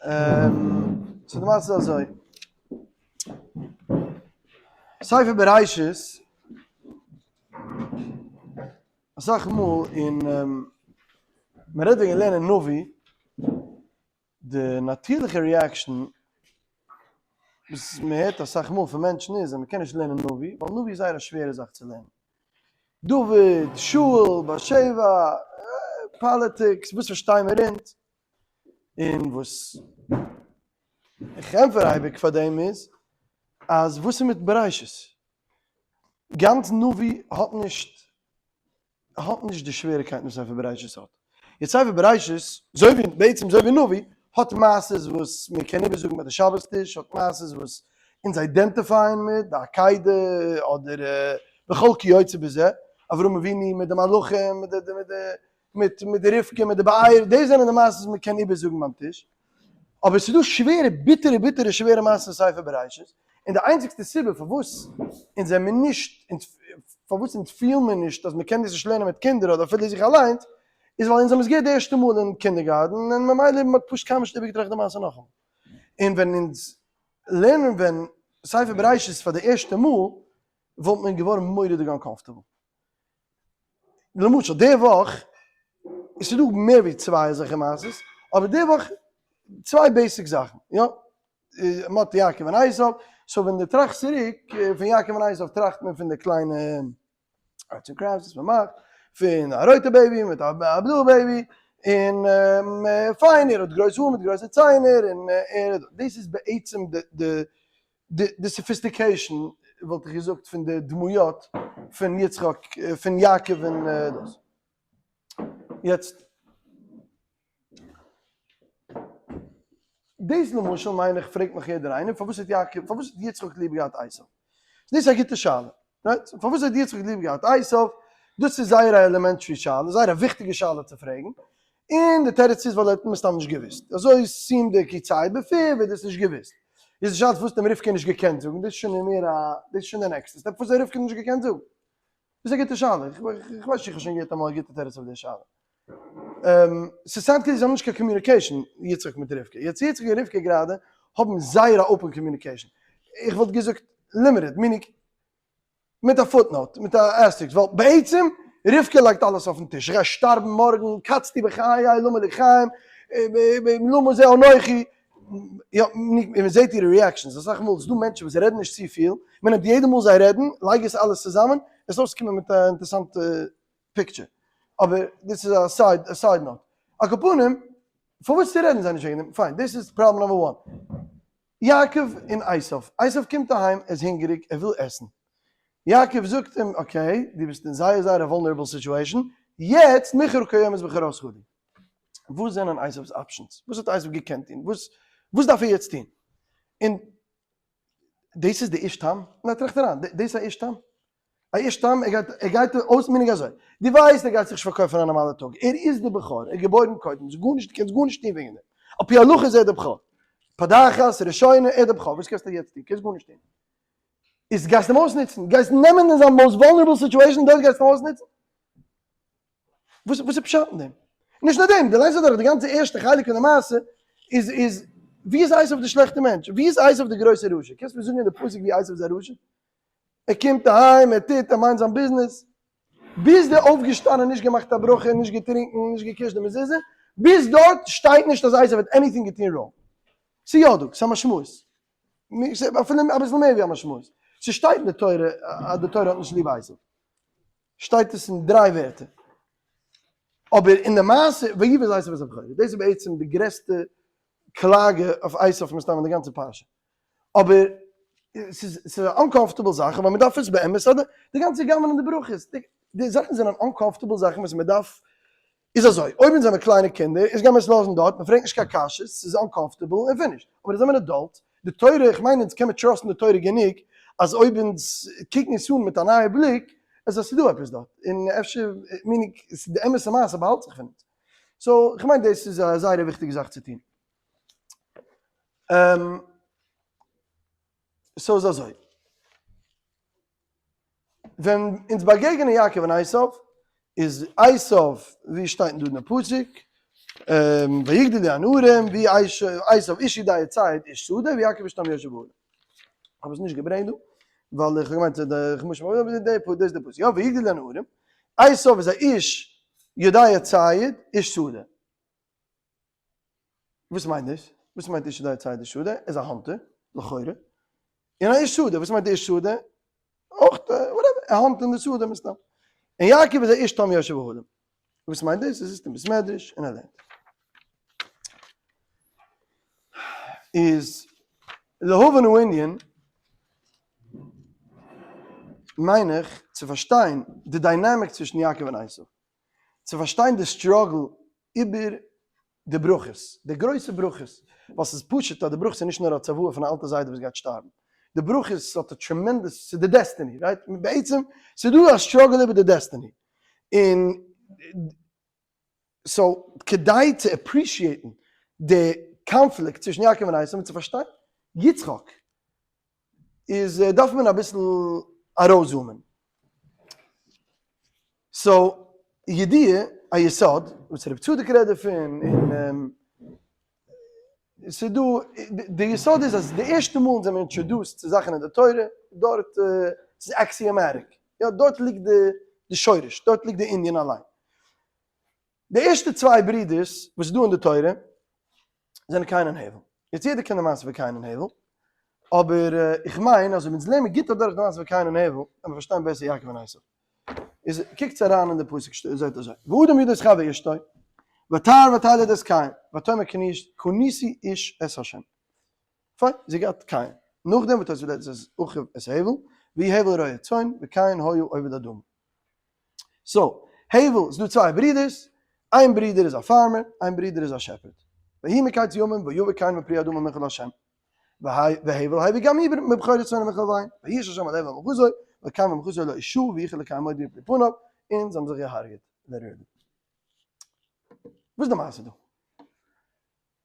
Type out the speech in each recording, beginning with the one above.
So די מעשה איז אזוי. ספר בראשית, אסאך מאל אין מען רעדט וועגן לערנען נביא, די נאטירליכע reaction וואס מען הערט אסאך מאל פון מענטשן איז אז מען קען נישט לערנען נביא, ווייל נביא איז זייער א שווערע זאך צו לערנען. דוד, שאול, בת שבע, politics, וואס פארשטיי מיר אונז? און וואס איך ענטפער אייביג פאר דעם איז, אז וואס איז מיט בראשית? גאנץ נביא האט נישט האט נישט די שוועריקייטן וואס ספר בראשית האט. יעצט ספר בראשית, אזוי ווי בעצם אזוי ווי נביא, האט מעשות וואס מען קען איבערזאגן ביי די שבת טיש, האט מעשות וואס אונז identify ען מיט, די עקידה, אדער וכל כיוצא בזה, אברהם אבינו מיט די מלאכים, מיט די מיט די מיט מיט די רבקה מיט די באר, דאס זענען די מעשות וואס מען קען איבערזאגן ביים טיש. אבער ס'איז דא שווערע ביטערע ביטערע שווערע מעשות אין ספר בראשית, און די איינציגסטע סיבה פארוואס אונז זעמיר נישט, פארוואס אונז פיל מיר נישט אז מ'קען דאס נישט לערנען מיט קינדער אדער אפילו זיך אליינס, איז ווייל אונז האבן עס געהערט די ערשטע מאל אין קינדערגארטן און ממילא מ'האט פשוט קיינמאל נישט איבערגעטראכט די מעשה נאכאמאל. און ווען אונז לערנען ווען ספר בראשית פאר די ערשטע מאל, וואלט מען געווארן מורא'דיג uncomfortable. למשל די וואך, עס איז דא מער ווי צוויי אזעלכע מעשות, אבער די וואך צוויי basic זאכן, יא, מ'האט יעקב און עשיו, so ווען דו טראכסט צוריק פון יעקב און עשיו טראכט מען פון די קליינע arts and crafts וואס מ'מאכט, פון א רויטע baby מיט א בלויע baby, און פיין ער האט גרויסע האר מיט גרויסע ציינער, און ער דאס איז בעצם די די sophistication וואלט איך געזאגט פון די דמויות פון יצחק פון יעקב און דאס. יעצט דאס למשל מיין איך פרעגט מיך יעדער איינער פארוואס האט יעקב פארוואס האט יצחק ליב געהאט עשיו? דאס איז א גוטע שאלה. right? פארוואס האט יצחק ליב געהאט עשיו? דאס איז זייער א elementary שאלה, זייער א וויכטיגע שאלה צו פרעגן, און די תירוץ איז ווייל ער האט מסתם נישט געוואוסט. אזוי seemed די כי ציד בפיו, ער האט דאס נישט געוואוסט. איז די שאלה פארוואס האט אים רבקה נישט געקענט זאגן, דאס איז שוין מער א, דאס איז שוין די נעקסטע step, פארוואס האט רבקה נישט געקענט זאגן? דאס איז א גוטע שאלה, איך ווייס נישט איך האב שוין געהערט אמאל א גוטע תירוץ אויף די שאלה. ס'סאונדט כאילו זיי האבן נישט קיין communication יצחק מיט רבקה, יעצט יצחק און רבקה גראדע האבן זייער א open communication, איך וואלט געזאגט limited, meaning מיט א footnote, מיט א asterisk, ווייל בעצם רבקה לייגט אלעס אויפן טיש, איך גיי שטארבן מארגן, קצתי בחיי למה לי חיים, למה זה אנכי, יא, מען זעט אירע reactions, אסאך מאל איז דא מענטשן וואס רעדן נישט צופיל, מען נעמט יעדע מאל זיי רעדן, לייג עס אלעס צוזאמען, עס אויסקומען מיט א אינטערעסאנטע picture. אבער דאס איז א side א side note. על כל פנים, פארוואס צו רעדן זיי נישט וועגן דעם? פיין, דאס איז problem number one. יעקב און עשיו. עשיו קומט אהיים, ער איז הונגעריג, ער וויל עסן. יעקב זאגט אים, okay, דו ביסט אין זייער זייער א vulnerable situation, יעצט מכור כיום את בכורתך לי. וואס זענען עשיו'ס options? וואס האט עשיו געקענט טון? וואס וואס דארף ער יעצט טון? און דאס איז די איש תם? ניין טראכט אריין, דאס איז א איש תם? א איש תם, ער גייט ער גייט אויס meaning אזוי, דו ווייסט ער גייט זיך נישט פארקויפן א נארמאלע טאג, ער איז די בכור, ער איז געבוירן קודם, ס'איז גארנישט, דו קענסט גארנישט טון וועגן דעם, על פי הלכה איז ער די בכור, פדחת, ראשונה, ער איז די בכור, וואס קענסטו יעצט טון, קענסט גארנישט טון, איז גייסט אים אויסנוצן, גייסט נעמען אין זיין most vulnerable situation, דאס גייסטו אים אויסנוצן? וואס וואס איז פשט אין דעם? נישט נאר דעם, דו ליינסט אדורך די גאנצע ערשטע חלק פון די מעשה, איז איז ווי איז עשיו די שלעכטע מענטש? ווי איז עשיו די גרויסע רשע? קענסט מיר זאגן אין די פסוק ווי עשיו איז א רשע? ער קומט אהיים, ער טוט, ער מיינט זיין ביזנעס, ביז דער אויפגעשטאנען, נישט געמאכט א ברכה, נישט געטרינקן, נישט געקישט די מזוזה, ביז דארט שטייט נישט אז עשיו האט anything געטון wrong. ס'איז יא דא, ס'איז א משמעות. אפילו אביסל מער ווי א משמעות. ס'שטייט אין די תורה אז די תורה האט נישט ליב עשיו. שטייט עס אין דריי ווערטער. אבער אין די מעשה, ויבז עשיו את הבכורה, דאס איז בעצם די גרעסטע קלאגע אויף עשיו מסתם אין די גאנצע פרשה. אבער ס'איז ס'איז א uncomfortable זאך, אבער מ'דארף עס באמת, אדער די גאנצע גנב'נען די ברכות, די זאכן זענען uncomfortable זאכן וואס מ'דארף, איז אזוי, אויב אונז זעמער קליינע קינדער, איז גיימער עס לאזן דארט, מ'פרעגט נישט קיין קשיות, ס'איז uncomfortable און finish. אבער אונז זעמער adult, די תורה, איך מיין אונז קען מיר trust ן די תורה גענוג, אז אויב אונז קוקן עס אן מיט א נייע בליק, איז אז ס'איז דא עפעס דארט, און אפשר, meaning, די אמת'ע מעשה באהאלט זיך פון אונז. so, איך מיין דאס איז א זייער א וויכטיגע זאך צו טון. so איז אזוי. ווען אונז באגעגענען יעקב און עשיו, איז עשיו, ווי שטייט דא אין די פסוק? ויגדלו הנערים ויהי עשו איש יודע ציד איש שדה ויעקב איש תם יושב אהלים. כ'האב עס נישט געברענגט דא, ווייל איך האב געמיינט די חומש אבער די דאס איז די פסוק, יא ויגדלו הנערים, עשו איז א איש יודע ציד איש שדה. וואס מיינט דאס? וואס מיינט איש יודע ציד איש שדה? ער איז א hunter, לכאורה. און א איש שדה, וואס מיינט איש שדה? אויך whatever, ער hunt אין די שדה מסתם. און יעקב איז א איש תם יושב אהלים. וואס מיינט דאס? ער זיצט אין בית מדרש און ער לערנט. איז להבין הענין מיין איך צו פארשטיין די dynamic צווישן יעקב און עשו. צו פארשטיין די struggle איבער די ברכות, די גרויסע ברכות, ווייל ס'איז פשוט אז די ברכות איז נישט נאר א צוואה פון א אלטע זיידע וואס גייט שטארבן, די ברכות האט א tremendous, ס'איז די destiny, right? בעצם ס'איז דא א struggle איבער די destiny, און so כדי צו appreciate ן די קאנפליקט צווישן יעקב און עשו און צו פארשטיין יצחק איז דארף מען אביסל ארויסzoom ען. so ידיעה א יסוד וואס רב צדוק רעדט דערפון און ס'איז דא די יסוד איז אז די ערשטע מאל אונז זעמיר introduced צו זאכן אין די תורה דארט ס'איז axiomatic יא דארט ליגט די שורש דארט ליגט די ענין אליין. די ערשטע צוויי ברידערס וואס איז דא אין די תורה זענען קין און הבל. יעצט יעדער קען די מעשה פון קין און הבל, אבער איך מיין אז אויב אונז לערנען גוט אדורך די מעשה פון קין און הבל וועט מען פארשטיין בעסער יעקב און עשו. איז קוקטס אריין אין די פסוק זעט אזוי, והאדם ידע את חוה אשתו, ותהר ותלד את קין, ותאמר קניתי איש את ה'. פיין, זי געהאט קין. נאכדעם ותוסף ולדת את אחיו את הבל, ויהי הבל רועה צאן, וקין היה עובד אדמה. so, הבל, ס'דא צוויי ברידערס, איין ברודער איז א farmer, איין ברודער איז א shepherd. ויהי מקץ ימים ויבא קין מפרי האדמה מנחה לה'. והבל הביא גם הוא מבכורות צאנו ומחלביהן. וישא ה' אל הבל ומנחתו, ואל קין ומנחתו לא שעה ויחר לקין מאוד מפני פניו, און זיי האבן זיך געהארגעט. וואס איז די מעשה דא?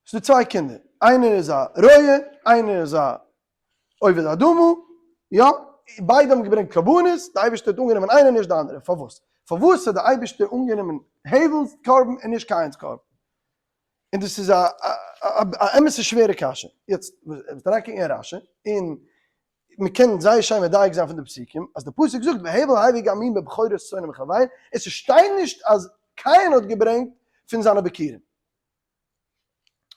ס'דא צוויי קינדער, איינער איז א רועה, איינער איז א עובד אדמה, יא, ביידע האבן געברענגט קרבנות, די אייבערשטער האט אנגענומען איינער נישט די אנדערע, פארוואס? פארוואס האט די אייבערשטער אנגענומען הבל'ס קרבן און נישט קין'ס קרבן? און דאס איז א א אמת'ע שווערע קשיא, יעצט וועסטו אריינקוקן אין רשי, און מען קען זייער שיין מדייק זיין פון די פסוקים, אז די פסוק זאגט והבל הביא גם הוא מבכורות צאנו ומחלביהן, עס שטייט נישט אז קין האט געברענגט פון זיינע ביכורים.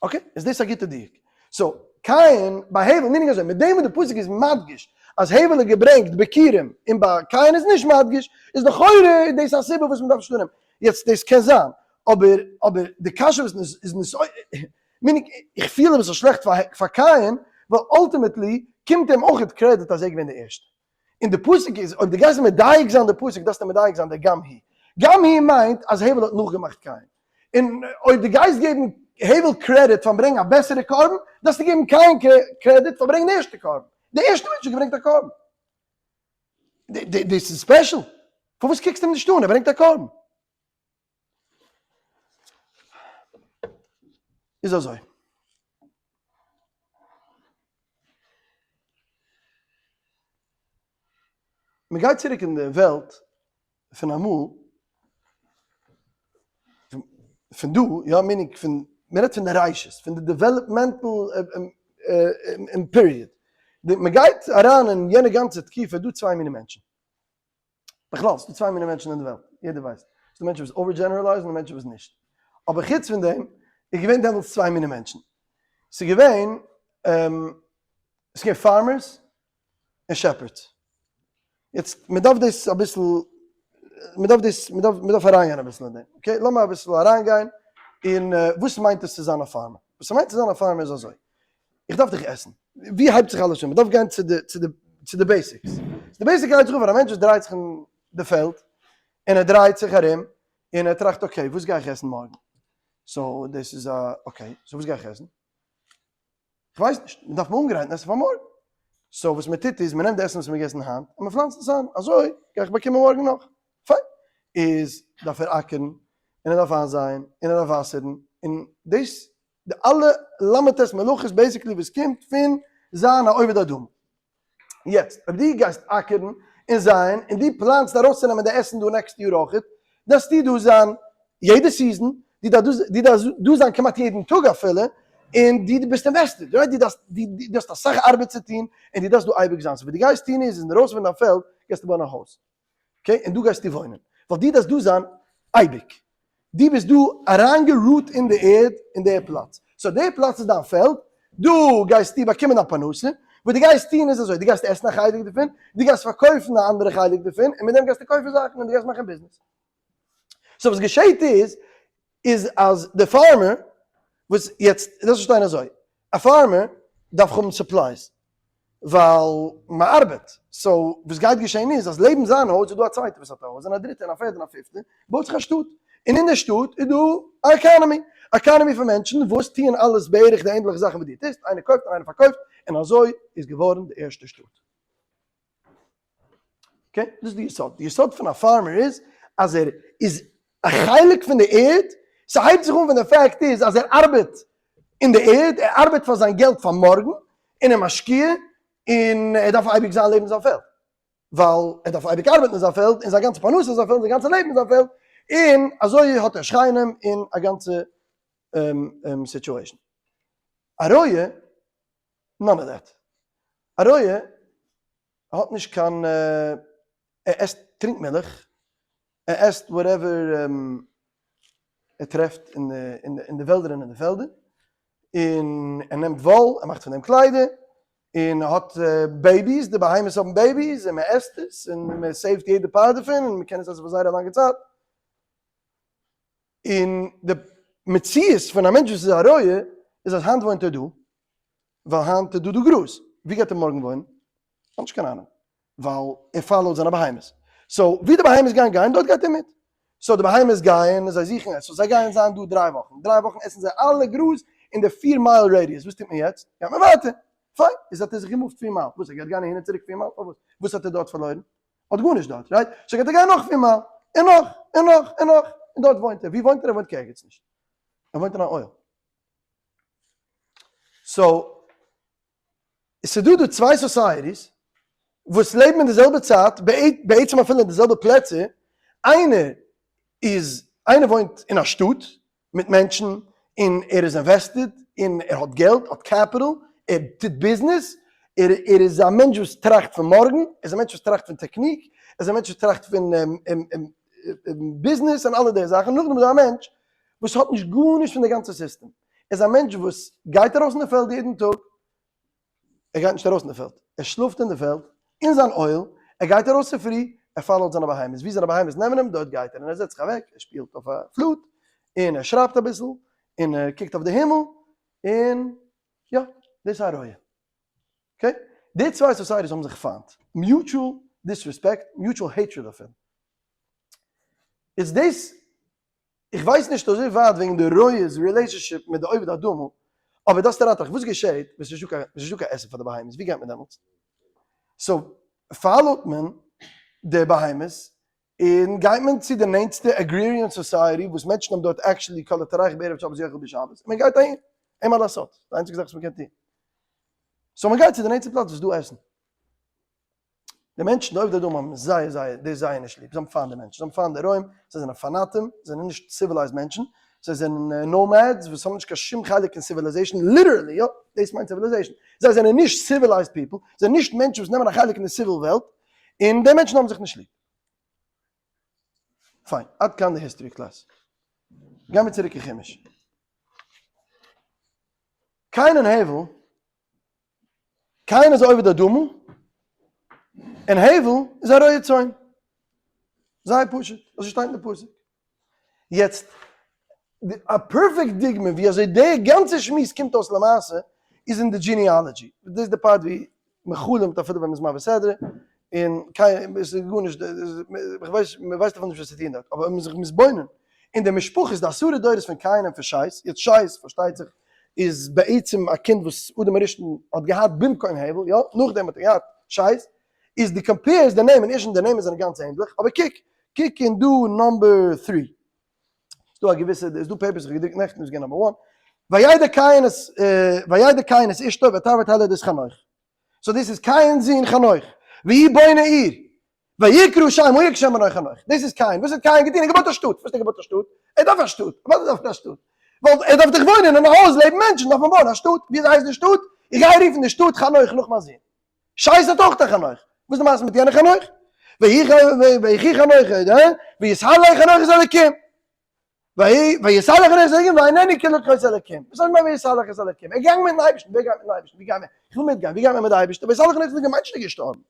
okay, איז דאס א גוטע דיוק. so, קין ביי הבל, meaning אזוי, מיט דעם וואס די פסוק איז מדגיש אז הבל האט געברענגט ביכורים און ביי קין איז נישט מדגיש, איז לכאורה איז דאס א סיבה וואס מען דארף נישט אננעמען. יעצט דאס קען זיין, אבער אבער די קשיא וואס איז נישט, meaning איך פיל אביסל שלעכט פאר קין, ווייל ultimately קומט אים אויך קרעדיט אז ער איז געווען די ערשטע. און די פסוק איז, אויב דו גייסט מדייק זיין די פסוק דארפסטו מדייק זיין די גם הוא. גם הוא מיינט אז הבל האט נאכגעמאכט קין. און אויב דו גייסט געבן הבל קרעדיט פארן ברענגען א בעסערע קרבן, דארפסטו געבן קין קרעדיט פאר ברענגען די ערשטע קרבן. די ערשטע מענטש האט געברענגט א קרבן. דאס איז special. פארוואס קוקסטו אים נישט אן? ער ברענגט א קרבן. איז אזוי. מען גייט צוריק אין די וועלט פון אמאל, פון דא, יא meaning פון, מען רעדט פון די ראשית, פון די developmental period, מען גייט אריין אין יענע גאנצע תקופה, דא צוויי מיני מענטשן. בכלל, ס'דא צוויי מיני מענטשן אין די וועלט, יעדער ווייסט. ס'דא מענטשן וואס over generalize ן און מענטשן וואס נישט. אבער חוץ פון דעם, איז געווען דעמאלטס צוויי מיני מענטשן. ס'איז געווען, ס'איז געווען farmers און shepherds. יעצט, מ'דארף דאס אביסל, מ'דארף דאס, מ'דארף, מ'דארף אריינגיין אביסל אין דעם. okay, לאמיר אביסל אריינגיין אין וואס מיינט עס צו זיין א farmer. וואס ס'מיינט צו זיין א farmer איז אזוי. איך דארף דאך עסן. ווי הייבט זיך אלעס אן? מ'דארף גיין צו די, צו די, צו די basics. די basic הייבט זיך אן פון א מענטש וואס דרייט זיך אין די פעלד, און ער דרייט זיך ארום, און ער טראכט okay, וואס גיי איך עסן מארגן? so דאס איז א, okay, so וואס גיי איך עסן? כ'ווייס נישט, מ'דארף מיר אנגרייטן עסן פאר מארגן. so וואס מ'טוט איז, מ'נעמט די עסן וואס מ'האט געגעסן היינט, און מ'פלאנצט עס איין, אזוי גיי איך באקומען מארגן נאך. פיין. איז דארף ער אקערן, און ער דארף איינזייען, און ער דארף וואסערן, און דאס די אלע ל"ט מלאכות basically וואס קומט פון זיין א עובד אדמה. יעצט אויב דו גייסט אקערן און זייען און דו פלאנסט ארויסצונעמען די עסן דא next יאר אויכעט, דארפסטו דא זיין יעדע season, דו דארפסט דא זיין כמעט יעדן טאג אפילו, און דו ביסט invested, right? דו דארפסט, דו האסט אסאך ארבעט צו טון, און דו דארפסט דא אייביג זיין. so וואס דו גייסט טון איז, אינדערויסן פון דיין פעלד גייסטו בויען א הויז. okay? און דא גייסטו וואוינען. ווייל דו דארפסט דא זיין אייביג. דו ביסט דא אריינגע root אין די ערד, אין די פלאץ. so די פלאץ איז דיין פעלד, דא גייסטו באקומען דיין פרנסה. וואס דו גייסט טון איז אזוי, דו גייסט עסן א חלק דערפון, דו גייסט פארקויפן א אנדערע חלק דערפון, און מיט דעם גייסטו קויפן זאכן און דו גייסט מאכן ביזנעס. so וואס געשעהט איז, איז אז די farmer, וואס יעצט דארפסט פארשטיין אזוי, א farmer דארף האבן supplies, ווייל מען ארבעט, so וואס גייט געשעהן איז אז לעבן זיין הויז איז דא א צווייטער וואס האט א הויז, און א דריטער און א פערטער און א פיפטער, בויט זיך א שטאט, און אין די שטאט איז דא א economy, economy פון מענטשן וואס טוען אלעס בערך די ענדליכע זאכן וואס דו טוסט, איינער קויפט און איינער פארקויפט, און אזוי איז געווארן די ערשטע שטאט. okay, דאס איז די יסוד. די יסוד פון א farmer איז אז ער איז א חלק פון די ערד, ס'הייבט זיך אן ווען די fact איז אז ער ארבעט אין די ערד, ער ארבעט פאר זיין געלט פאר מארגן, און ער משקיע, און ער דארף אייביג זיין לעבן זיין פעלד, ווייל ער דארף אייביג ארבעטן אין זיין פעלד, און זיין גאנצע פרנסה איז זיין פעלד, זיין גאנצע לעבן איז זיין פעלד, און אזוי האט ער שכנים און א גאנצע situation. א רועה none of that. א רועה האט נישט קיין, ער עסט טרינקט מילך, ער עסט whatever ער טרעפט אין די וועלדער און אין די פעלדער, און ער נעמט וואל, ער מאכט פון דעם קליידער, און ער האט babies, די בהמות האבן babies, און מען עסט עס, און מען save ט יעדע פאר דערפון, און מען קען עס עסן פאר זייער א לאנגע צייט. און די מציאות פון א מענטש וואס איז א רועה איז אז היינט וואוינט ער דא, ווייל היינט איז דא דא גראז, ווי גייט ער מארגן וואוינען? האט נישט קיין אהנונג, ווייל ער follow ט זיינע בהמות, so ווי די בהמות גייען גייען דארט גייט ער מיט, so די בהמות גייען און זיי זוכן עס, so זיי גייען זיין דא 3 וואכן, 3 וואכן עסן זיי אלע גראז אין די 4 מייל radius, וואס טוט מען יעצט? גייט מען ווייטער, פיין, איז האט ער זיך גע move ט 4 מייל, וואס ער גייט גיין אהין און צוריק 4 מייל, פארוואס? וואס האט ער דארט פארלוירן? האט גארנישט דארט, right? so גייט ער גיין נאך 4 מייל, און נאך, און נאך, און נאך, און דארט וואוינט ער. ווי וואוינט ער? ער וואוינט קיין ערגעץ נישט. ער וואוינט אין א אוהל. so, עס איז דא דא צוויי societies וואס לעבן אין די זעלבע צייט, בעצם אפילו אין די זעלבע פלעצער, איינער איז, איינער וואוינט אין א שטאט מיט מענטשן און ער איז invested און ער האט געלט, האט capital, ער טוט ביזנעס, ער ער איז א מענטש וואס טראכט פון מארגן, ער איז א מענטש וואס טראכט פון טעכניק, ער איז א מענטש וואס טראכט פון ביזנעס און אלע די זאכן, נאכדעם איז דא א מענטש וואס האט נישט גארנישט פון די גאנצע סיסטעם, ער איז א מענטש וואס גייט ארויס אין די פעלד יעדן טאג, ער גייט נישט ארויס אין די פעלד, ער שלאפט אין די פעלד, אין זיין אוהל, ער גייט ארויס צופרי, ער follow ט זיינע בהמות, ווי זיינע בהמות נעמען אים, דארט גייט ער, און ער זעצט זיך אוועק, ער שפילט אויף א flute, און ער שרייבט אביסל, און ער קוקט אויף די הימל, און יא, דאס איז א רועה. okay? די צוויי societies האבן זיך פיינט, mutual disrespect, mutual hatred אפילו. איז דאס איך ווייס נישט אזוי ווייט וועגן די רויע'ס relationship מיט די עובד אדמה, אבער דאס טראכט איך, וואס געשעהט ווען ס'נישט דא קיין עסן פאר די בהמות, ווי גייט מען דעמאלטס? so follow ט מען די בהמות און גייט מען צו די נענטסטע agrarian society וואס מענטשן האבן דארט actually כל הטורח בערב שבת יאכל בשבת, און מען גייט אהין, אין מה לעשות, די איינציגע זאך וואס מען קען טון. so מען גייט צו די נענטסטע פלאץ וואס איז דא עסן. די מענטשן די עובדי אדמה האבן זייער זייער דאס זייער נישט ליב, זיי האבן פיינט די מענטשן, זיי האבן פיינט די רועים, זיי זענען פאנאטים, זיי זענען נישט civilized מענטשן, זיי זענען nomads וואס האבן נישט קיין שום חלק אין civilization, literally יא, דאס מיינט civilization, זיי זענען נישט civilized people, זיי זענען נישט מענטשן וואס נעמען א חלק אין די civil וועלט, און די מענטשן האבן זיך נישט ליב. פיין, עד כאן די history class. גיימיר צוריק אין חומש. קין און הבל קין איז עובד אדמה, און הבל איז א רועה צאן. זייער פשוט, אזוי שטייט אין די פסוק. יעצט, א perfect דוגמא ווי אזוי די גאנצע שמועס קומט אויס למעשה, איז אין די genealogy. דאס איז די part ווי מען חלומ'ט אפילו ווען מען איז מעביר סדרה, און קיין, עס איז גארנישט, איך ווייס, מען ווייסט אפילו נישט וואס צו טון דארט, אבער אויב מען איז זיך מתבונן אין די משפחות, די עשרה דורות פון קין און פון שת, יעצט שת פארשטייט זיך איז בעצם א קינד וואס אדם הראשון האט געהאט במקום הבל, יא, נאכדעם האט ער געהאט שת, איז די compare סט די נעמען, ערשטנס די נעמען זענען גאנץ ענדליך, אבער קוק, קוק אין דא number three, ס'דא א געוויסע, איז דא papers איך האב געדרוקט נעכטן איז געווען number one, וידע קין את, וידע קין את אשתו ותרא ותלד את חנוך, so דאס איז קין'ס זון חנוך, ויהי בונה עיר. ויקרא שם העיר שם בנו חנוך. דאס איז קין. וואס האט קין געטון? ער האט געבויט א שטאט. וואס האט ער געבויט א שטאט? ער דארף א שטאט. אוודאי דארף ער א שטאט. ווייל ער דארף דאך וואוינען אין א הויז לעבן מענטשן, דארף מען בויען א שטאט. ווי אזוי הייסט די שטאט? איך גיי רופן די שטאט חנוך נאך מיין זון. שית האט אויך א חנוך. וואס איז די מעשה מיט יענע חנוך? ויחי חנוך, ויתהלך חנוך את האלקים. ויתהלך חנוך את האלקים ואיננו כי לקחו את האלקים. וואס מיינט ויתהלך את האלקים? ער איז געגאנגען מיטן אייבערשטן. ווער גייט מיטן אייבערשטן? ווי גייט מען? איך וויל מיטגיין. ווי גייט מען מיט די אייבערשטער? ויתהלך חנוך את האלקים מיינט נישט ער איז געשטארבן.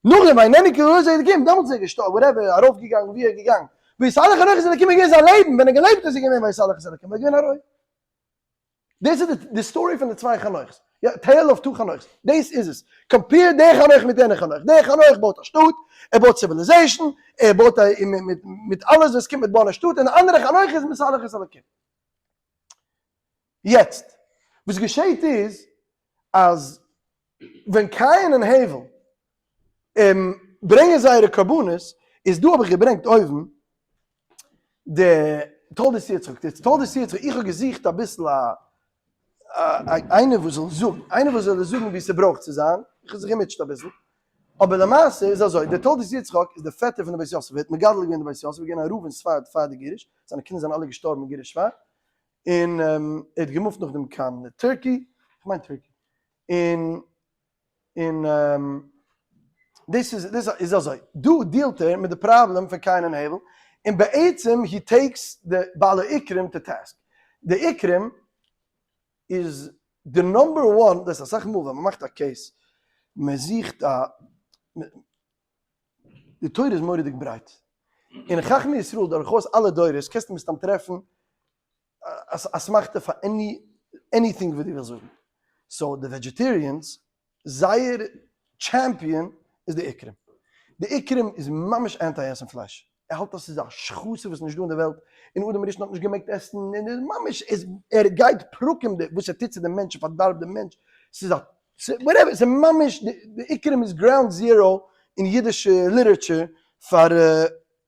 נאכדעם ואיננו כי לקחו את האלקים, דעמאלטס איז ער געשטארבן, whatever, ארויפגעגאנגען, ווי ער איז געגאנגען. ויתהלך חנוך את האלקים איז געווען זיין לעבן, ווען ער האט געלעבט איז ער געווען ויתהלך את האלקים, ער איז געווען א רועה. דאס איז די story פון די צוויי חנוך'ס, יא, tale of two חנוך'ס, דאס איז עס, compare דער חנוך מיט יענער חנוך, דער חנוך בויט א שטאט, ער בויט civilization, ער בויט א מיט אלעס וואס קומט מיט בויען א שטאט, און די אנדערע חנוך איז מתהלך את אלקים. יעצט, וואס געשעהט איז, אז ווען קין און הבל ברענגען זייערע קרבנות, איז דא האב איך געברענגט אויבן די תולדות יצחק, די תולדות יצחק, איך האב געזוכט אביסל א איינער וואס זאל זאגן, איינער וואס זאל עס זאגן ווי ס'ברויך צו זיין, איך האב זיך געמוטשעט אביסל, אבער למעשה איז אזוי, דער תולדות יצחק איז דער פעטער פון די בית יוסף, ער האט מגדל געווען די בית יוסף, איז געווען א רב אין ספרד פאר די גירוש, זיינע קינדער זענען אלע געשטארבן אין גירוש ספרד, און ער האט געמופט נאכדעם קיין Turkey, כ'מיין Turkey, און און דאס איז דאס איז אזוי, דא דיעלט ער מיט די פראבלעם פון קין און הבל, און בעצם he takes די בעלי עיקרים to task, די עיקרים איז די number one, דאס אסאך מאל ווען מ'מאכט א case, מ'זוכט א, די תורה איז מורא'דיג ברייט, און חכמי ישראל דורכאויס אלע דורות קענסטו מסתם טרעפן אסמכתא פאר any anything וואס דו ווילסט זאגן, so די vegetarians זייער champion איז די עיקרים, די עיקרים איז ממש anti עסן פלייש, ער האלט אז ס'איז א השחתה וואס איז נישט דא אין די וועלט, און אדם הראשון האט נישט געמעגט עסן, און איז ממש איז ער גייט פרקים די וואס ער טוט צו די מענטש און פארדארבט די מענטש, ס'איז א whatever, ס'איז ממש די עיקרים איז ground zero אין אידישע literature פאר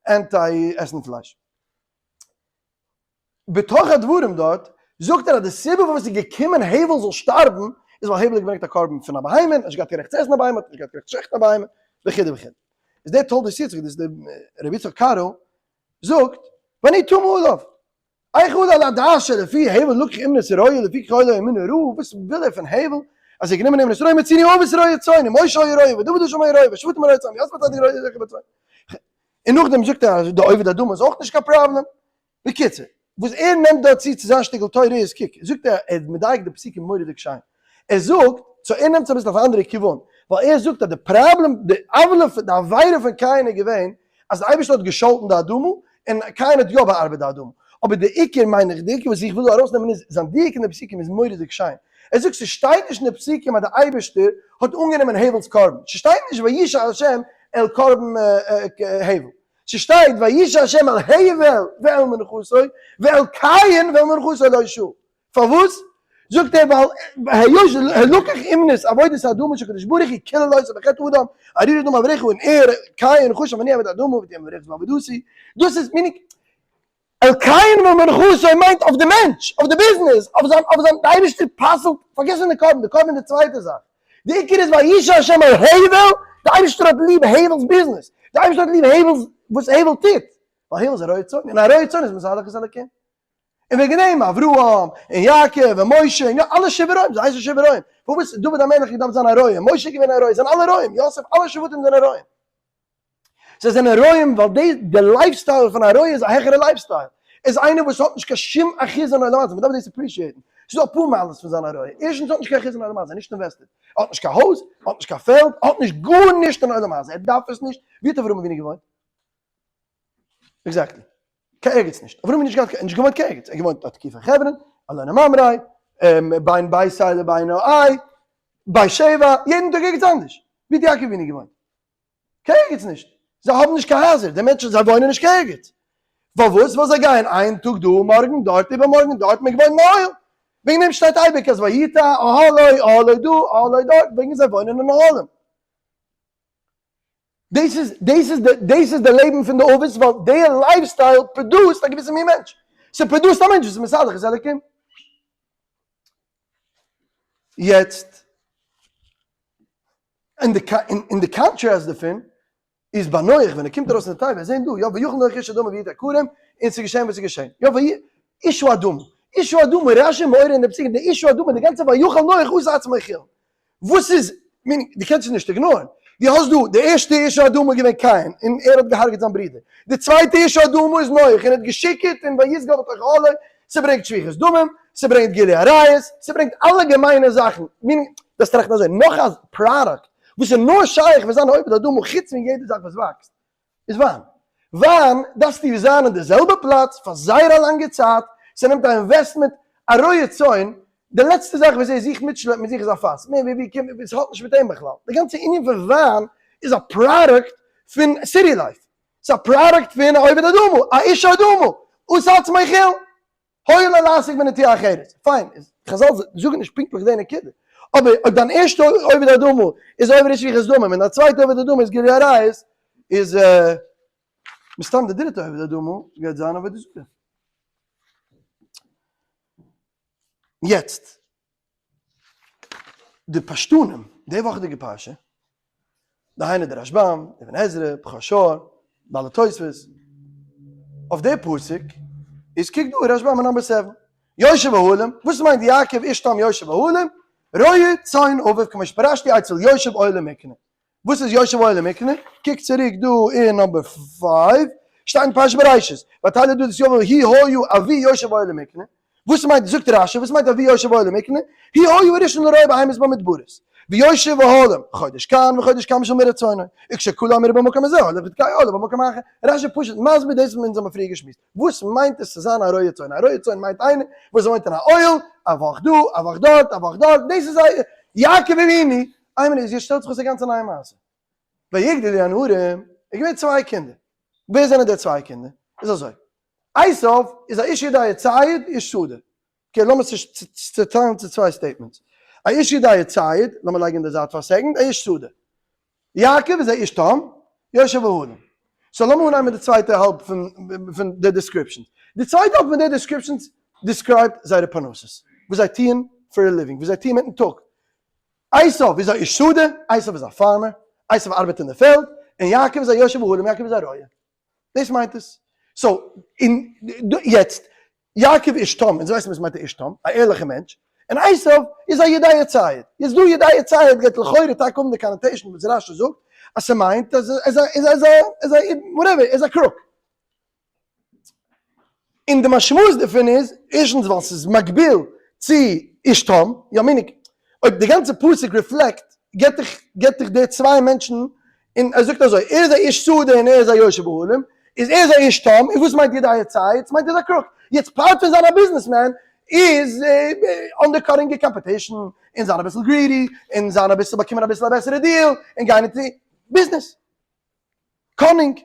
anti עסן פלייש. בתוך הדברים דארט זאגט ער אז די סיבה פארוואס איז געקומען הבל זאל שטארבן איז ווייל הבל האט געברענגט א קרבן פון א בהמה, ער האט נישט געהאט קיין רעכט צו עסן א בהמה, האט נישט געהאט קיין רעכט צו שעכטן א בהמה, וכו' וכו'. איז דער תולדות יצחק, דאס איז דער רבי יצחק קארו, זאגט, ואני תמה עליו, איך עלה על הדעת שלפי הבל לקח אומנות רועה לפי ככל האמונה רעה, וואס וויל ער פון הבל אז ער האט גענומען אומנות רועה מצינו אבות רועה צאן, ומשה היה רועה ודוד השם היה רועה ושבטים רועה צאן ויוסף הצדיק רועה זכר בצאן. און נאכדעם זאגט ער אז די עובד אדמה איז אויך נישט קיין פראבלעם. בקיצור, וואס ער נעמט דא צו צו זיין שטיקל תורה איז, קוק, זאגט ער, ער איז מדייק די פסוקים מורא'דיג שיין. ער זאגט, so ער נעמט עס אביסל אויף א אנדערע כיוון, ווייל ער זאגט אז די פראבלעם, די עוולה פון, די עבירה פון קין איז געווען, אז די אייבערשטער האט געשאלטן די אדמה, און קין האט יא באארבעט די אדמה. אבער די עיקר מיין איך, די עיקר וואס איך וויל דא ארויסנעמען איז, זיין דיוק אין די פסוקים איז מורא'דיג שיין. ער זאגט, ס'שטייט נישט אין די פסוקים אז די אייבערשטער האט אנגענומען הבל'ס קרבן. ס'שטייט נישט וישע ה' אל קרבן הבל. ס'שטייט וישע ה' אל הבל ואל מנחתו ואל קין ואל מנחתו לא שעה. פארוואס? זאגט ער ווייל היות לקח אומנות עבודת האדמה שהקדוש ברוך הוא קילל אותו בחטא אדם ארור אדם אברך און ער קין חשב אני עבד האדמה ותהיה מבורכת בעבודתי דאס איז meaning אל קין ואל מנחתו מיינט אויף די מענטש אויף די ביזנעס אויף זיין אויף זיין די אייבערשטער פסל'ט פארגעס פון די קרבן די קרבן איז די צווייטע זאך די עיקר איז וישע השם אל הבל, די אייבערשטער האט ליב הבל'ס ביזנעס, די אייבערשטער האט ליב הבל'ס וואס הבל טוט, ווייל הבל איז א רועה צאן, און א רועה צאן איז מתהלך את אלקים. און וועגן דעם אברהם און יעקב און משה און אלע שבעה רועים, זיי הייסן שבעה רועים, פארוואס דוד המלך האט געדארפט זיין א רועה, משה איז געווען א רועה, זענען אלע רועים, יוסף, אלע שבטים זענען רועים. זיי זענען רועים ווייל די די lifestyle פון א רועה איז א העכערע lifestyle, איז איינער וואס האט נישט קיין שום אחיזה אין עולם הזה, מען דארף דאס appreciate ן, ס'איז דא אפאר מעלות פון זיין א רועה, ערשטנס האט נישט קיין אחיזה אין עולם הזה, נישט invested, ער האט נישט קיין הויז, ער האט נישט קיין פעלד, ער האט נישט גארנישט אין עולם הזה, ער דארף עס נישט, ווי האט אברהם אבינו געוואוינט? Exactly. קיין ערגעץ נישט. אברהם איז נישט געהאט נישט געוואוינט קיין ערגעץ. ער געוואוינט א תקופה אין חברון, אלוני ממרא, בין בית אל לבין העי, באר שבע, יעדן טאג ערגעץ אנדערש. ווי האט יעקב אבינו געוואוינט? קיין ערגעץ נישט. זיי האבן נישט קיין הייזער, די מענטשן זיי וואוינען נישט קיין ערגעץ. פארוואס? ווייל זיי גייען איין טאג דא, מארגן דארט, איבערמארגן דארט, מען געוואוינט אין אוהל. וועגן דעם שטייט אייביג אז ויטע אהלו, אהלו דא, אהלו דארט, וועגן זיי וואוינען אין אוהלים. דאס איז דאס איז די דאס איז די לעבן פון די אבות ווייל די lifestyle produce ט א געוויסע מין מענטש. ס' produce ט א מענטש וואס איז מתהלך את האלקים. יעצט אין די אין די קאנטראסט דערפון. איז ביי נח ווען ער קומט ארויס פון די תיבה, זעהן דא, יא ויחל נח איש האדמה ויטע כרם, און ס'איז געשעהן וואס איז געשעהן, יא ויהי איש האדמה, איש האדמה, רשי מעורר אין די פסוקים, די איש האדמה, די גאנצע ויחל נח עשה עצמו חולין, וואס איז, meaning, דו קענסט עס נישט ignore ן, דו האסט דא, די ערשטע איש האדמה איז געווען קין, און ער האט געהארגעט זיין ברודער, די צווייטע איש האדמה איז נח, און ער האט געשיקערט און ויתגל בתוך אהלו, ס'ברענגט שפיכות דמים, ס'ברענגט גילוי עריות, ס'ברענגט אלע געמיינע זאכן, meaning, דארפסט טראכטן אזוי, נאך א product וואס איז נאר שייך ווען זיין עובד אדמה חוץ פון יעדע זאך וואס וואקסט, איז וויין. וויין דארפסטו זיין אין די זעלבע פלאץ פאר זייער א לאנגע צייט, ס'נעמט א investment, א רועה צאן, די לעצטע זאך וואס ער זוכט מיטשלעפן מיט זיך איז א פאס, מער ווי ווי קומט, עס האט נישט מיט אים בכלל, די גאנצע ענין פון וויין איז א product פון city life, ס'איז א product פון א עובד אדמה, א איש אדמה, עשה עצמו חיל, היה לו לעסוק בנטיעה אחרת, פיין, איז חזל זאגן נישט פונקטליך די נקודה, אבער אויב דיין ערשטע עובד אדמה איז עובר שפיכות דמים און דיין צווייטע עובד אדמה איז גילוי עריות, איז מסתם די דריטע עובד אדמה גייט זיין עבודה זרה. יעצט, די פשטנים, די וואכעדיגע פרשה, דהיינו די רשבם, אבן עזרא, בכור שור, בעלי תוספות, אויף די פסוק איז קוק דא רשבם אין number seven, יושב אהלים, וואס מיינט יעקב איש תם יושב אהלים? רועה צאן אביו כמו שפרשתי אצל יושב אוהל ומקנה. וואס איז יושב אוהל ומקנה? קוק צוריק דא אין number five, שטייט אין פרשת בראשית, ותלד דוד את יואב הוא היה אבי יושב אוהל ומקנה, וואס מיינט, זאגט רשי, וואס מיינט אבי יושב אוהל ומקנה? הוא היה הראשון לרועה בהמות במדברות, ויושב אהלים, חודש כאן וחודש כאן בשביל מרצונו, וכשכלה המרעה במקום הזה הולך ותוקע אהלו במקום האחר, רשי פשוט מסביר דאס וואס אונז האבן פריער געשמועסט, וואס מיינט עס צו זיין א רועה צאן? א רועה צאן מיינט איינער וואס וואוינט אין א אוהל, א וואך דא, א וואך דארט, א וואך דארט, דאס איז א יעקב אבינו, איין מינוט, יעצט שטעלט זיך אויס א גאנצע נייע מעשה. ויגדלו הנערים, איז געווען צוויי קינדער. ווער זענען די צוויי קינדער? איז אזוי, עשיו איז א איש יודע ציד, איש שדה. okay, לאמיר צעטיילן צו צוויי statements. א איש יודע ציד, לאמיר לייגן אין די זייט פאר א second, א איש שדה. יעקב איז א איש תם, יושב אהלים. so לאמיר אנהייבן מיט די צווייטע האלב פון די descriptions. די צווייטע האלב פון די descriptions describe ט זייערע פרנסות, וואס זיי טוען for a living, וואס זיי טוען מיטן טאג. עשיו איז א איש שדה, עשיו איז א farmer, עשיו ארבעט אין די פעלד, און יעקב איז א יושב אהלים, יעקב איז א רועה. דאס מיינט עס. so, און יעצט, יעקב איש תם, אונז ווייסן וואס מיינט א איש תם, א ערליכע מענטש, און עשיו איז א יודע ציד. יעצט דא יודע ציד גייט לכאורה טאקע האבן די connotation וואס רשי זאגט, אז ס'מיינט אז ער איז א, איז א, איז א, whatever, ער איז א crook. און די משמעות דערפון איז, ערשטנס ווייל ס'איז מקביל צו איש תם, יא meaning, אויב די גאנצע פסוק reflect, געבט דיך געבט דיך די צוויי מענטשן, און ער זאגט אזוי, ער איז א איש שדה און ער איז א יושב אהלים, איז ער איז א איש תם, און וואס מיינט יודע ציד? ס'מיינט ער איז א crook. יעצט part פון זיין א businessman איז undercutting די competition, און זיין אביסל greedy, און זיין אביסל באקומען אביסל א בעסערע deal, און גיין אין ביזנעס. cunning.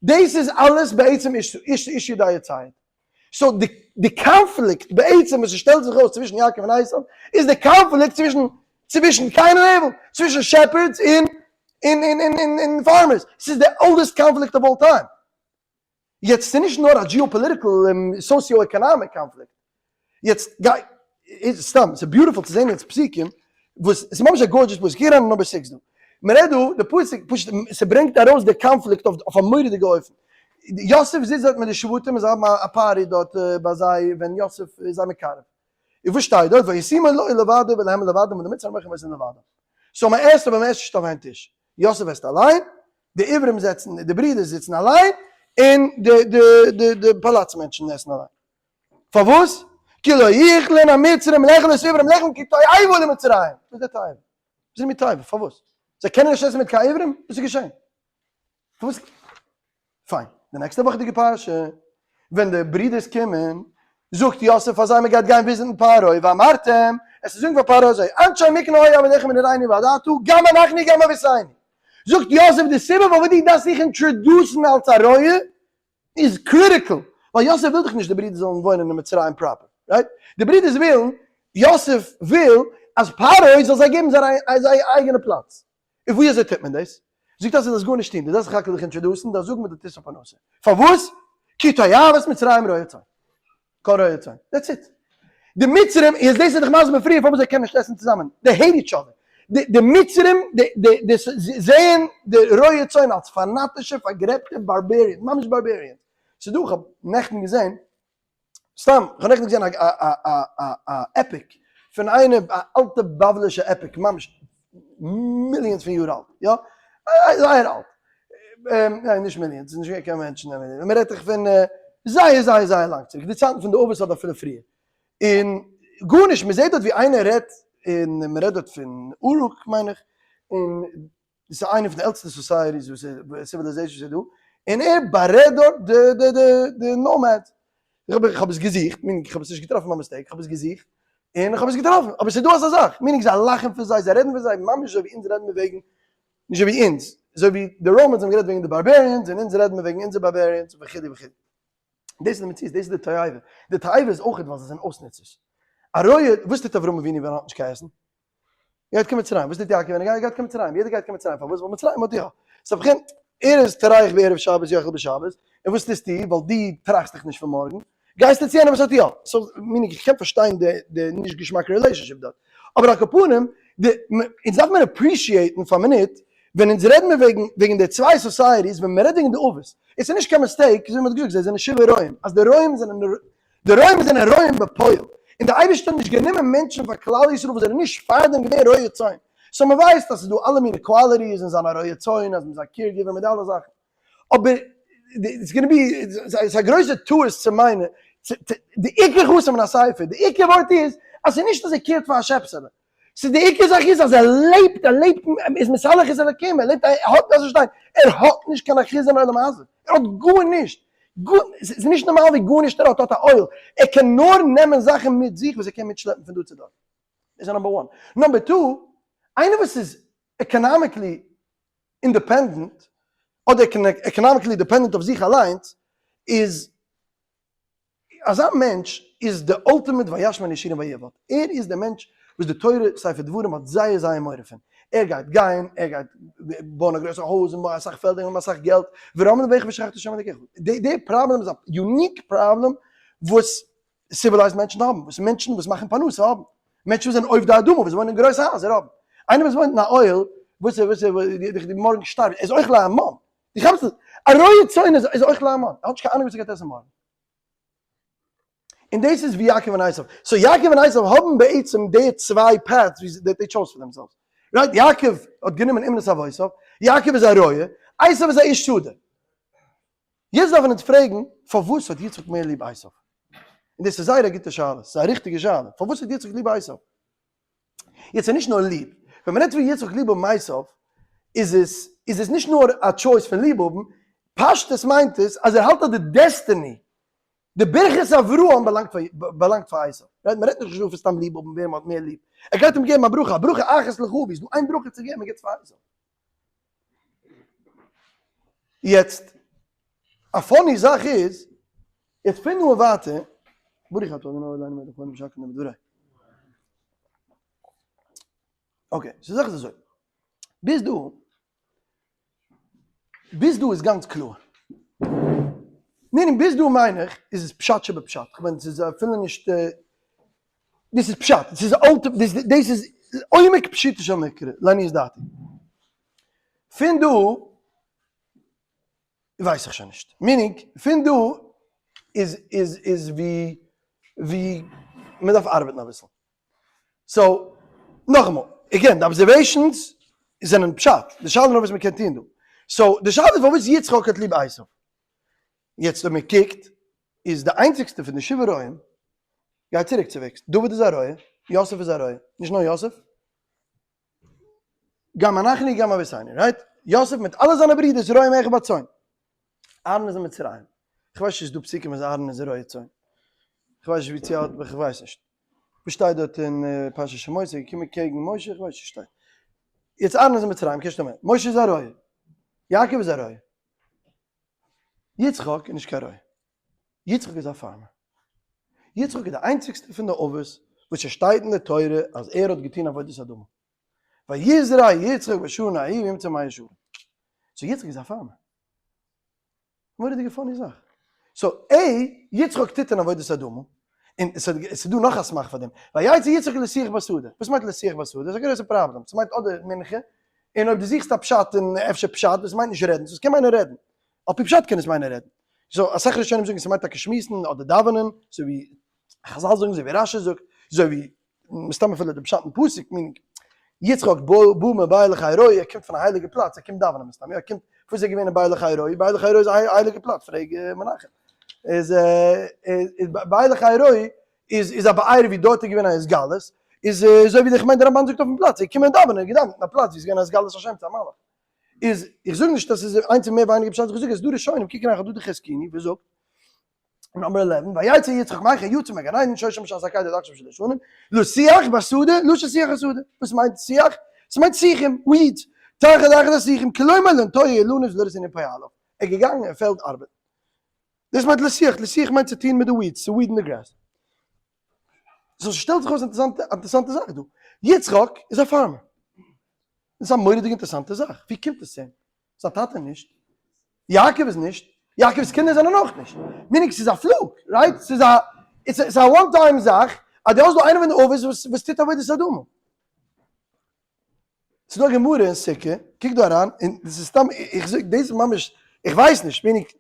דאס איז אלעס בעצם איש איש איש יודע ציד. so די די קאנפליקט בעצם וואס ס'שטעלט זיך אויס צווישן יעקב און עשיו איז די קאנפליקט צווישן צווישן קין און הבל, צווישן shepherds און און און און און farmers. ס'איז די oldest conflict of all time. יעצט ס'איז נישט נאר א geopolitical socio-economic conflict, יעצט גיי איז סתם ס'איז beautiful צו זען יעצט פסוקים וואס ס'איז ממש א gorgeous פסוק, קוק אריין אין number six דא, מ'רעדט דא די פסוק פשוט ס'ברענגט ארויס די קאנפליקט אויף א מורא'דיגע אופן, יוסף זיצט דארט מיט די שבטים און זיי האבן א party דארט ביי זיי ווען יוסף איז זיי מקרב, און וואס שטייט דארט וישימו לו לבדו ולהם לבדם ולמצרים אוכל עושים לבדם, so מ'עסט אבער מ'עסט נישט אויף איין טיש, יוסף עסט אליין, די עברים זעצן, די ברידער זיצן אליין, און די די די די פאלאץ מענטשן עסן אליין. פארוואס? כי לא יכלון המצרים לאכול את העברים לחם כי תועבה למצרים. וואס איז די תועבה? וואס איז מיט תועבה? פארוואס? זיי קענען נישט עסן מיט קיין עברים? וואס איז געשען? פארוואס? פיין, די נעקסטע וואכעדיגע פרשה, ווען די ברידערס קומען, זאגט יוסף פאר זיי מען גייט גיין visit ן פרעה, ואמרתם, עס איז זאגן פאר פרעה אזוי, אנשי מקנה היו עבדיך מנערינו ועד עתה, גם אנחנו גם אבותינו. זאגט יוסף די סיבה פארוואס דו דארפסט זיך introduce ן אלס א רועה איז critical, ווייל יוסף וויל דאך נישט די ברידער זאלן וואוינען אין מצרים proper, right? די ברידערס ווילן, יוסף וויל אז פרעה זאל זיי געבן זייער אייגענע פלאץ. און ווי אזוי טוט מען דאס? זאגט יוסף דארפסט גארנישט טון, דו דארפסט זיך רק דיך introduce ן, דארפסט זאגן וואס דו טוסט פאר פרנסה. פארוואס? כי תועבת מצרים רועה צאן. כל רועה צאן. that's it. די מצרים, איז דאס איז דאך מסביר פריער פארוואס זיי קענען נישט עסן צוזאמען. they hate each other. די מצרים די זעען די רועי צאן אלס פאנאטישע פארגרעבטע barbarians, ממש barbarians. ס'איז דא, כ'האב נעכטן געזען, סתם, כ'האב נעכטן געזען א epic פון איינער, א אלטע בבלישע epic, ממש millions פון יאר אלט, יא, זייער אלט, ניין נישט millions, ס'איז נישט געווען קיין מענטשן, מ'רעדט דאך פון זייער זייער זייער לאנג צוריק, די צייטן פון די אבות אדער אפילו פריער, און גארנישט, מ'זעט דארט ווי איינער רעדט, און מ'רעדט דארט פון אורוק מיין איך, און דאס איז איינע פון די עלטסטע societies וואס איז, civilizations וואס איז דא, און ער בארעדט דארט די די די די nomads. איך האב איך האב עס געזוכט, meaning איך האב עס נישט געטראפן by mistake, איך האב עס געזוכט, און איך האב עס געטראפן, אבער ס'איז דא אזא זאך, meaning זיי לאכן פון זיי, זיי רעדן פון זיי ממש אזוי ווי אונז רעדן מיר וועגן, נישט אזוי ווי אונז, אזוי ווי די Romans האבן גערעדט וועגן די barbarians, און אונז רעדן מיר וועגן אונזער barbarians וכו' וכו'. דאס איז די מציאות, דאס איז די תועבה. די תועבה איז אויך ווייל זיי זענען אויסנוצערס. א רועה, וואס טוט אברהם אבינו ווען ער האט נישט קיין עסן? גייט קיין מצרים, וואס טוט יעקב ווען ער גייט קיין מצרים? יעדער גייט קיין מצרים, פארוואס? ווייל מצרים האט יא. סא ובכן, ער איז טורח בערב שבת יאכל בשבת, און וואס טוסטו? ווייל דו טראכסט דיך נישט פון מארגן, גייסטו צו יענעם וואס האט יא. so meaning איך קען פארשטיין די די נישט געשמאקע relationship דארט. אבער על כל פנים, די אונז דארף מען appreciate ן פאר מינוט, ווען אונז רעדן מיר וועגן וועגן די צוויי societies, ווען מען רעדט וועגן די אבות, עס איז נישט קיין mistake, אזוי ווי מען האט געזאגט, זיי זענען שבעה רועים, אז די רועים זענען די רועים זענען רועים בפועל, און די אייבערשטער האט נישט גענומען מענטשן פאר כלל ישראל וואס זענען נישט פארדעם געווען רועי צאן, so מען ווייסט אז ס'איז דא אלע מיני qualities אין זיין א רועה צאן, אז מען איז א caregiver מיט די אלע זאכן, אבער it's gonna be, ס'איז א גרויסע טעות צו מיינען, די עיקר חסר מן הספר, די עיקר ווארט איז אז ס'איז נישט אז ער care ט פאר א שעפסעלע, ס'איז די עיקר זאך איז אז ער לעבט, ער לעבט, איז מתהלך את אלקים, ער לעבט, ער האט אזוי שטיין, ער האט נישט קיין אחיזה אין עולם הזה, ער האט גארנישט, ס'איז נישט נארמאל ווי גארנישט ער האט, ער האט א עול, ער קען נאר נעמען זאכן מיט זיך וואס ער קען מיטשלעפן פון דא צו דארט, דאס איז number one. number two, איינער וואס איז economically independent, אדער economically dependent אויף זיך אליינס, איז אזא מענטש איז די ultimate וישמן ישורון ויבעט, ער איז דער מענטש וואס די תורה ספר דברים האט זייער זייער מורא פון, ער גייט גיין, ער גייט בויען א גרויסע הויז און בויען אסאך פעלדער און האבן אסאך געלט, ורם לבך ושכחת השם אלקיך, די פראבלעם איז א unique פראבלעם וואס civilized מענטשן האבן, וואס מענטשן וואס מאכן פרנסה האבן, מענטשן וואס זענען עובדי אדמה וואס וואוינען אין גרויסע הייזער האבן, איינער וואס וואוינט אין א אוהל, וואס וואס מארגן שטארבט, ער איז אויך להמון, דו כאפסט עס? א רועה צאן איז אויך להמון, ער האט נישט קיין אנונג וואס ער גייט עסן מארגן. און דאס איז ווי יעקב און עשיו. so יעקב און עשיו האבן בעצם די צוויי paths ווי זיי they chose for themselves. right? יעקב האט גענומען אומנות אבותיו, יעקב איז א רועה, עשיו איז א איש שדה. יעצט דארף מען אונז פרעגן, פארוואס האט יצחק מער ליב עשיו? און דאס איז זייער א גוטע שאלה, ס'איז א ריכטיגע שאלה, פארוואס האט יצחק ליב עשיו? יעצט איז נישט נאר ליב, ווען מ'רעדט פון יצחק ליב האבן עשיו, איז עס איז עס נישט נאר א choice פון ליב האבן, פשטות מיינט עס אז ער האלט אז די destiny, די ברכת אברהם באלאנגט פאר באלאנגט פאר עשיו, right? מ'רעדט נישט דא פון סתם ליב האבן ווער מ'האט מער ליב, ער גייט אים געבן א ברכה, א ברכה אחת לך ווי איז דא איין ברכה צו געבן, ער גיבט עס פאר עשיו. יעצט, א funny זאך איז, יעצט פון דא און ווייטער, ברוך אתה ה' אלוהינו מלך העולם שהכל נהיה בדברו. okay, ס'איז זאך איז אזוי, ביז דא, ביז דא איז גאנץ קלאר. meaning ביז דא מיין איך איז עס פשט שבפשט, כ'מיין ס'איז אפילו נישט, דאס איז פשט, דאס איז אלטע, דאס איז עומק פשוטו של מקרא, לעניות דעתי. פון דא ווייס איך שוין נישט. meaning, פון דא איז איז איז ווי ווי מען דארף ארבעטן אביסל. so, נאכאמאל, again, די observations זענען פשט, די שאלה איז נאר וואס מען קען טון דא. so, די שאלה איז פארוואס יצחק האט ליב עשיו. יעצט אויב מען קוקט, איז די איינציגסטע פון די שבעה רועים גייט צוריק צו וועגס, דוד איז א רועה, יוסף איז א רועה, נישט נאר יוסף, גם אנחנו גם אבותינו, right? יוסף מיט אלע זיינע ברידערס רועים אחד בצאן. אהרן איז אין מצרים. איך ווייס נישט צו ס'איז דא פסוקים אז אהרן איז א רועה צאן. איך ווייס נישט ווי צו האט, איך ווייס נישט. וואס שטייט דארט אין פרשת שמות, ער איז געקומען קעגן משה, איך ווייס נישט וואס שטייט. יעצט אהרן איז אין מצרים, קען שטימען. משה איז א רועה. יעקב איז א רועה. יצחק איז נישט קיין רועה. יצחק איז א farmer. יצחק איז די איינציגסטע פון די אבות וואס עס שטייט אין די תורה אז ער האט געטון עבודת אדמה. ויזרע יצחק בשנה ההיא וימצא מי ישורון. so יצחק איז א farmer. מורא'דיגע funny זאך. so ע יצחק טוט אין עבודת אדמה. און עס איז דא נאך א סמך פאר דעם, ויצא יצחק לשוח בשדה, וואס מיינט לשוח בשדה? דאס איז א גרויסע פראבלעם, ס'מיינט אדער מנחה, און אויב דו זוכסט א פשט און אפשר פשט, דאס מיינט נישט רעדן, סאו עס קען מיינען רעדן, על פי פשט קען עס מיינען רעדן, so אסאך ראשונים זאגן ס'מיינט טאקע שמועסן אדער דאווענען, אזוי ווי חזל זאגן, אזוי ווי רשי זאגט, אזוי ווי מסתם אפילו די פשט אין פסוק, meaning יצחק בא מבאר לחי ראי, ער קומט פון א הייליגע פלאץ, ער קומט דאווענען מסתם, יא ער קומט, וואו איז ער געווען אין באר לחי ראי? באר לחי ראי איז א הייליגע פלאץ, פרעג מנחם. איז באר לחי ראי איז איז א באר ווי דארט איז געווען א התגלות, איז אזוי ווי איך מיין די רמבן זאגט אויפן פלאץ, ער איז געקומען דאווענען, ער האט געדאווענט אין א פלאץ ווי עס איז געווען א התגלות השם צו א מלאך. איז איך זאג נישט אז ס'איז איינס מער ווייניגער פשט, איך זאג עס איז דא ראשונים, קוק אריין כ'האב דא די חזקוני וואס זאגט number 11, ויצא יצחק מהיכן יצא מגן עדן שהי' שם משעת העקידה עד עכשיו שלש שנים, לשוח בשדה, לשון שיח השדה, וואס מיינט שיח? ס'מיינט שיחים, weeds, תחת אחד השיחים, כלומר לנטוע אילנות ולראות ענין פועליו, ער איז געגאנגען אין פעלד ארבעטן. דאס מיינט לשוח, לשוח מיינט צו טון מיט די weeds, צו weed ן די grass. so ס'שטעלט זיך אויס אינטערעסאנטע אינטערעסאנטע זאך דא. יצחק איז א farmer. דאס איז א מורא'דיג אינטערעסאנטע זאך. ווי קומט עס צו אים? זיין טאטע נישט, יעקב איז נישט, יעקב'ס קינדער זענען אויך נישט. meaning ס'איז א fluke, right? ס'איז א ס'איז א one time זאך אז דו האסט דא איינער פון די אבות וואס וואס טוט עבודת אדמה. ס'איז דא א גמרא אין סוכה, קוק דא אריין, און דאס איז סתם, איך זאג דאס איז ממש, איך ווייס נישט, meaning,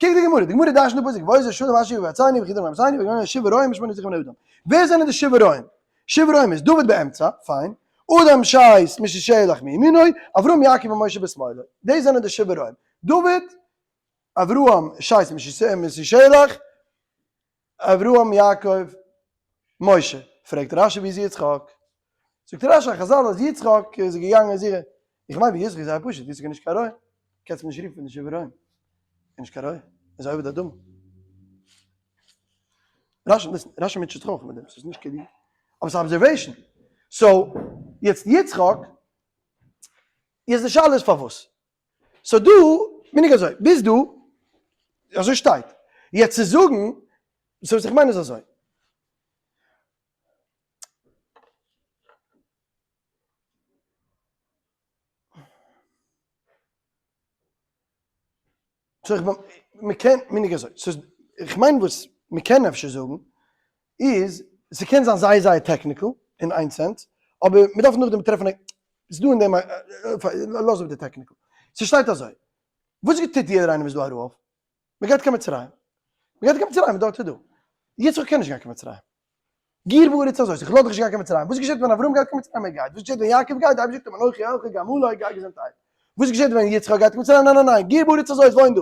קוק די גמרא, די גמרא דרש'נט די פסוק, ואותו שלום אשר יועצני וכי דרום אבותינו וגומר שבעה רועים ושמונה זכרים בני אדם. ווער זענען די שבעה רועים? שבעה רועים איז דוד באמצע, פיין, אדם שית מתושלח מימינו, אברהם יעקב ומשה בשמאלו. דאס זענען די שבעה רועים. דוד, אברהם, שית מתושלח, אברהם יעקב משה, פרעגט רשי ווי איז יצחק? זאגט רשי א חזל אז יצחק איז געגאנגען זוכן, איך מיין ווי יצחק איז זייער פשוט, יצחק איז נישט קיין רועה, קענסט אים נישט רופן נישט איבער רועים, איז נישט קיין רועה, איז א עובד אדמה. רשי, listen, רשי מוטשעט זיך אויך מיט דעם, ס'איז נישט קיין, אבער ס'איז א observation. so, יעצט יצחק, יעצט די שאלה איז פארוואס? so דא בין איך אזוי, ביז דא, אזוי שטייט. יעצט צו זאגן, so וואס איך מיין איז אזוי. so איך בין, מ'קען, מיין איך אזוי, ס'איז, איך מיין וואס מ'קען אפשר זאגן איז, ס'קען זיין זייער זייער technical אין איין sense, אבער מ'דארף נאכדעם טרעפן א, ס'איז דא אין דעם א, לאז אפ די technical. ס'שטייט אזוי, וואס טוט יעדער איינער וואס איז דא א רעב? מ'גייט קיין מצרים. מ'גייט קיין מצרים, דארט איז דא. יצחק קען נישט גיין קיין מצרים. גור בארץ הזאת, איך לאז דיך נישט גיין קיין מצרים. וואס געשעט ווען אברהם גייט קיין מצרים? ער גייט. וואס געשעט ווען יעקב גייט? די אייבערשטער זאגט אים אנכי אלך גם עלי, גיי געזונטהייט. וואס געשעט ווען יצחק גייט קיין מצרים? ניין ניין ניין, גור בארץ הזאת, וואוין דא.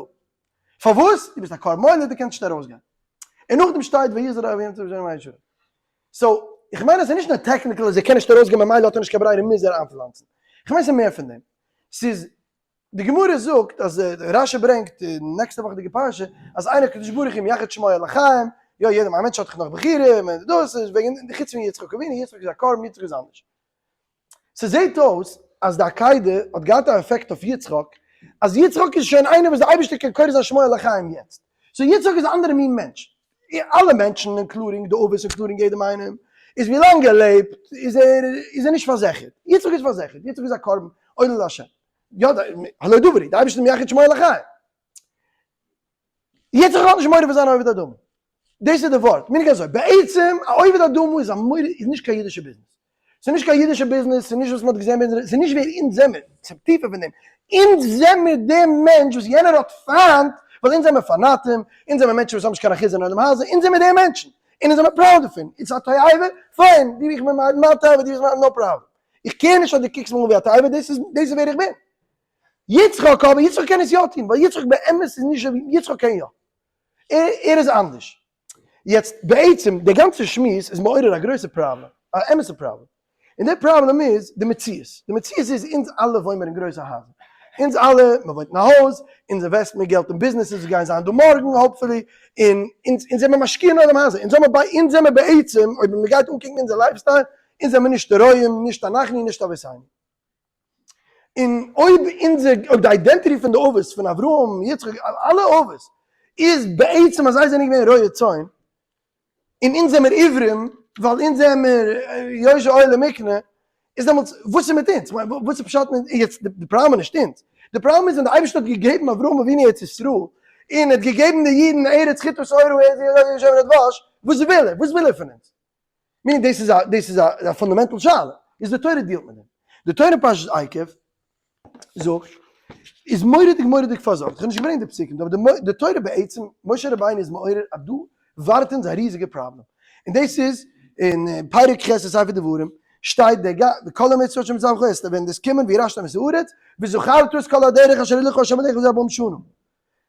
פארוואס? דו ביסט א קרבן עולה, דו קענסט נישט ארויסגיין. און נאכדעם שטייט ויזרע אביהם צו בשם הישוב. so, איך מיין אז ס'איז נישט נאר technical אז ער קען נישט ארויסגיין ממילא האט ער נישט קיין ברירה מוז ער איינפלאנצן. איך מיין ס'איז מער פון דעם. ס'איז די גמרא זאגט אז רשי ברענגט אין נעקסטע וואכעדיגע פרשה אז אין הקדוש ברוך הוא מייחד שמו אל החיים, יא יעדער א מענטש האט דאך נאך בחירה, און דאס איז וועגן חוץ פון יצחק אבינו, יצחק איז א קרבן יצחק איז אנדערש. ס'זעהט אויס אז די עקידה האט געהאט א עפעקט אויף יצחק, אז יצחק איז שוין איינער וואס די אייבערשטער קען קורא זיין שמו אל החיים יעצט, so יצחק איז א אנדערע מין מענטש, אלע מענטשן including די אבות including יעדעם איינעם, איז ווי לאנג ער לעבט איז ער איז ער נישט פארזיכערט, יצחק איז פארזיכערט, יצחק איז א קרבן עולה להשם, יא הלא דברי, די אייבערשטער איז מייחד שמו אל החיים. יצחק האט נישט מורא פון זיין א עובד אדמה, דאס איז די ווארט, מיין איך אזוי, בעצם א עובד אדמה איז א מורא איז נישט קיין אידישע ביזנעס, ס'איז נישט קיין אידישע ביזנעס, ס'איז נישט וואס מ'האט געזען ביי אונז, ס'איז נישט ווער אונז זעמיר, ס'איז טיפער פון דעם, אונז זעמיר דער מענטש וואס יענער האט פיינט, ווייל אונז זעמיר פאנאטים, אונז זעמיר מענטשן וואס האבן נישט קיין אחיזה אין עולם הזה, אונז זעמיר די מענטשן, און אונז זעמיר proud דערפון, it's א תועבה, פיין, דו איך בין מיין תאווה, דו ביסט מיין, no problem. איך care נישט אז דו קוקסט מיר אן ווי א תועבה, דאס איז דאס איז ווער איך בין. יצחק אבער, יצחק קען עס יא טון, ווייל יצחק באמת איז נישט אזוי ווי, יצחק קען יא. ער ער איז אנדערש. יעצט בעצם די גאנצע שמועס איז מעורר א גרויסע פראבלעם, א אמת'ע פראבלעם, און די פראבלעם איז די מציאות, די מציאות איז אונז אלע וואוינמער אין גרויסע הייזער, אונז אלע, מען וואוינט אין א הויז, אונז invest מיר געלט אין ביזנעסעס וואס גייען זיין דא מארגן hopefully, און אונז אונז זעמער משקיע אין עולם הזה, אונז האמער ביי אונז זעמער בעצם, אויב מען גייט אנקוקן אונזער lifestyle, אונז זעמער נישט רועים, נישט אנחנו, נישט אבותינו. און אויב אונזער, אויב די identity פון די אבות, פון אברהם, יצחק, אלע אבות, איז בעצם אז זיי זענען געווען רועי צאן, און אונז זעמיר עברים, ווייל אונז זעמיר יושבי אוהלי מקנה, איז דעמאלטס וואס איז מיט אונז? כ'מיין וואס איז פשט מיט יעצט די פראבלעם איז נישט אונז, די פראבלעם איז ווען די אייבערשטער האט געגעבן אברהם אבינו ארץ ישראל, און ער האט געגעבן די אידן ארץ חיטה ושעורה ארץ זבת חלב ודבש. וואס וויל ער? וואס וויל ער פון אונז? meaning דאס איז א, דאס איז א fundamental שאלה. איז די תורה deal ט מיט דעם. די תורה אין פרשת עקב זאגט, איז מורא'דיג מורא'דיג פארזארגט. איך האב נישט געברענגט די פסוקים דא, אבער די תורה בעצם, משה רבינו איז מעורר אז דא ווארט אונז א ריזיגע פראבלעם. און דאס איז אין פרק ח' אין ספר דברים, שטייט די גא, וכל המצוות אשר מצווך אסתר, ווען דאס קומען וירשתם את הארץ, וזכרת את כל הדרך אשר הוליכך ה' אלקיך זה ארבעים שנה.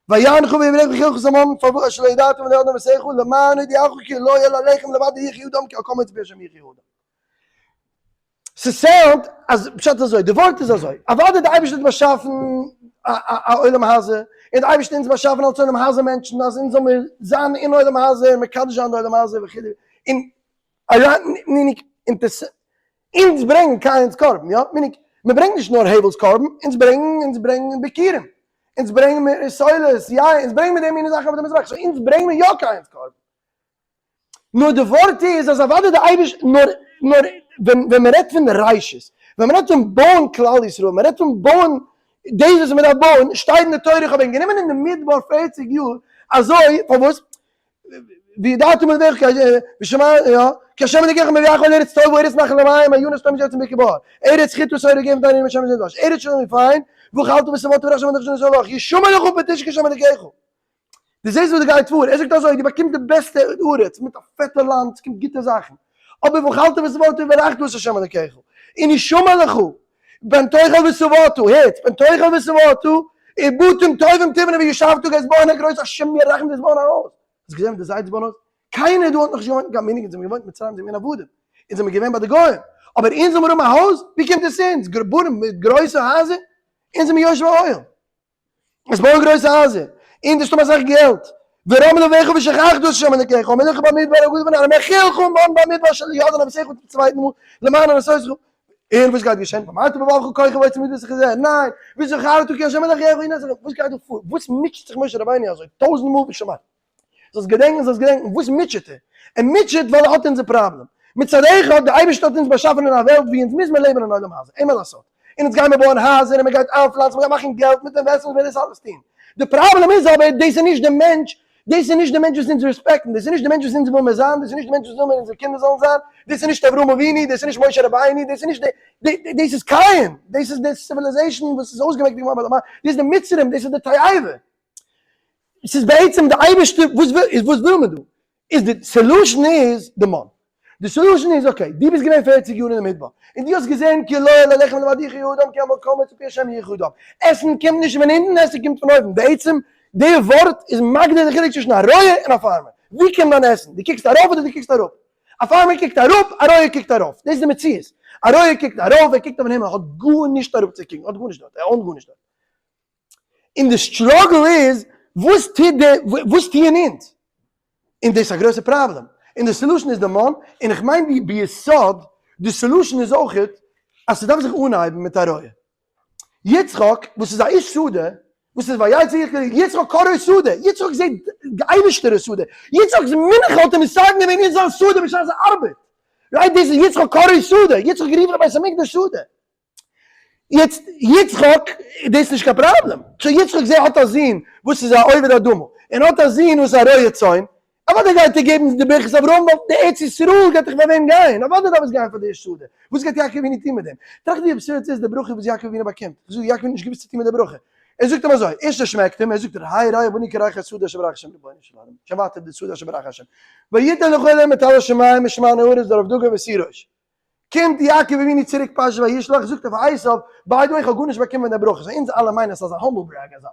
ויענך ויברכך ויאכילך את המן, פארוואס אשר לא ידעתם ולא ידע אבותיך, למען הודיעך כי לא על הלחם לבדו יחיה אדם כי על כל מצות פי השם יחיה אדם. ס' sound אז פשט איז אזוי, די ווארט איז אזוי, אוודאי די אייבערשטער האט באשאפן א עולם הזה, און די אייבערשטער האט אונז באשאפן אלס עולם הזה מענטשן אז אונז זאל מיר זיין אין עולם הזה און מקדש זיין די עולם הזה וכו', און אריין אונז ברענגן קין'ס קרבן, יא? meaning, מען ברענגט נישט נאר הבל'ס קרבן, אונז ברענגן, אונז ברענגן ביכורים, אונז ברענגן מיר סולת, יין, אונז ברענגן מיר די מיני זאכן אויף די מזבח, so אונז ברענגן מיר יא קין'ס קרבן. נאר די ווארט איז אז אוודאי די אייבערשטער, נאר, נאר ווען, ווען מען רעדט פון ראשית, ווען מען רעדט פון בויען כלל ישראל, מען רעדט פון בויען דאס וואס מען דארף בויען, שטייט אין די תורה איך האב אים גענומען אין די מדבר פערציג יאר, אזוי, פארוואס? וידעתם לבבך כי ושמע יא כי השם אלוקיך מביאך אל ארץ טובה ארץ נחל ומים מעיינות תמיד יוצאים בקרבה ארץ חיטה ושעורה גפן תאנים ושמן זית דבש ארץ שלום ופיים ואכלת ושבעת וברך שם אלוקיך שנתן לך ישמר לך פתיש כשם אלוקיך. דו זעסט וואס דא גייט פאר, ער זאגט אזוי, דו באקומסט די בעסטע ארץ מיט א פעטע לאנד, ס'קומט גוטע זאכן, אבער ואכלת ושבעת וברכת את השם אלוקיך און ישמר לך פן תאכל ושבעת, הערטס, פן תאכל ושבעת, ובתים טובים תבנה וישבת גייסט בויען א גרויס השם ירחם גייסט בויען א הויז, האסט געזען ווי די זיידעס בויען הויז? קיינער דא האט נאכנישט געוואוינט אין קיין מנין, אונז זעמיר געוואוינט אין מצרים זעמיר געווען עבדים, אונז זעמיר געווען ביי די גוים, אבער אונז זאל מיר האבן א הויז? ווי קומט עס אונז? גרבנים מיט גרויסע הייזער? אונז זעמיר יושבי אוהל. עס בויען גרויסע הייזער, און דאס טון אסאך געלט, ורם לבבך ושכחת את ה' אלקיך, המוליכך במדבר הגדול והנורא, המאכילך מן במדבר שלא ידע אבותיך צום צווייטן מאל, למען הנסות לך, און וואס גייט געשען? ואמרת בלבבך כוחי ועוצם ידי עשיתי זה, ניין, וזכרת כי ה' אלקיך הוא נתן לך, וואס גייט דא פאר? וואס מוטשעט זיך משה רבינו אזוי טויזנט מאל ושמע? זאלסט געדענקען, זאלסט געדענקען, וואס מוטשעט ער? ער מוטשעט ווייל ער האט אונזער פראבלעם. מצד אחד, דער אייבערשטער האט אונז באשאפן אין א וועלט וואו אונז מוז מען לעבן אין עולם הזה, אין מה לעשות. און אונז גיימער בויען הייזער און מען גייט איינפלאנצן, מען גייט מאכן געלט מיט investments, מען וועט דאס אלעס טון. די פראבלעם איז אבער, דאס איז נישט די מענטש, דאס איז נישט די מענטש וואס אונז respect ן, דאס איז נישט די מענטש וואס אונז וויל מיר זיין, דאס איז נישט די מענטש וואס וויל מיר אונזערע קינדער זאלן זיין, דאס איז נישט אברהם אבינו, דאס איז נישט משה רבינו, דאס איז נישט די, דאס איז קין, דאס איז די civilization וואס איז אויסגעמעקט געווארן ביי די, דאס איז די מצרים, דאס איז די תועבה. ס'איז בעצם די אייבערשטער, וואס וויל, איז וואס וויל מען דא? איז די solution איז די מן. די solution איז okay, דו ביסט געווען פערציג יאר אין די מדבר, און דו האסט געזען כי לא על הלחם לבד יחיה האדם כי על כל מוצא פי השם יחיה האדם. עסן קומט נישט פון אונטן, עסן קומט פון אויבן. בעצם די ווארט איז מגדיר די חילוק צווישן א רועה און א farmer. ווי קומט דיין עסן? דו קוקסט ארויף אדער דו קוקסט אראפ? א farmer קוקט אראפ, א רועה קוקט ארויף. דאס איז די מציאות. א רועה קוקט ארויף, ער קוקט אויפן הימל, ער האט גארנישט אראפצוקוקן, ער האט גארנישט דארט, ער own ט גארנישט דארט. און די struggle איז וואס טוט די וואס טוען אונז? און דאס איז א גרויסע פראבלעם, און די solution איז די מן, און איך מיין די ביסוד די solution איז אויכעט אז ס'דארף זיך אנהייבן מיט א רועה. יצחק וואס איז א איש שדה, וואס איז ויצא יצחק, יצחק קרא שדה, יצחק זעט די אייבערשטער איז שדה, יצחק'ס מנחה האט אים מתקן געווען אין זיין שדה בשעת ער ארבעט, right דאס איז יצחק קרא שדה, יצחק גערופן אין בית המקדש שדה. יעצט יצחק דאס איז נישט קיין פראבלעם, so יצחק זי האט א זון וואס איז א עובד אדמה, און האט א זון וואס איז א רועה צאן, אוודאי גייט ער געבן די ברכת אברהם ווייל די ארץ ישראל גייט דאך פאר וועם גיין, אוודאי דארף עס גיין פאר די שדה, וואס גייט יעקב אבינו טון מיט דעם? טראכט ווי absurd ס'איז די ברכה וואס יעקב אבינו באקומט, איך זאג יעקב אבינו האט נישט געוואוסט צו טון מיט די ברכה, ער זאגט אים אזוי, ערשט ער שמעקט אים, ער זאגט ראה ריח בני כריח השדה אשר ברך השם רבונו של עולם, שוין ווייטער די שדה אשר ברך השם, ויתן לך אלהים מטל השמים משמני הארץ דרב דגן ותירוש. קומט יעקב אבינו צוריק פרשת וישלח, זאגט ער פאר עשיו, by the way איך האב גארנישט באקומען פון די ברכה, so אונז אלע מיינען אז ס'איז א humble brag אזא,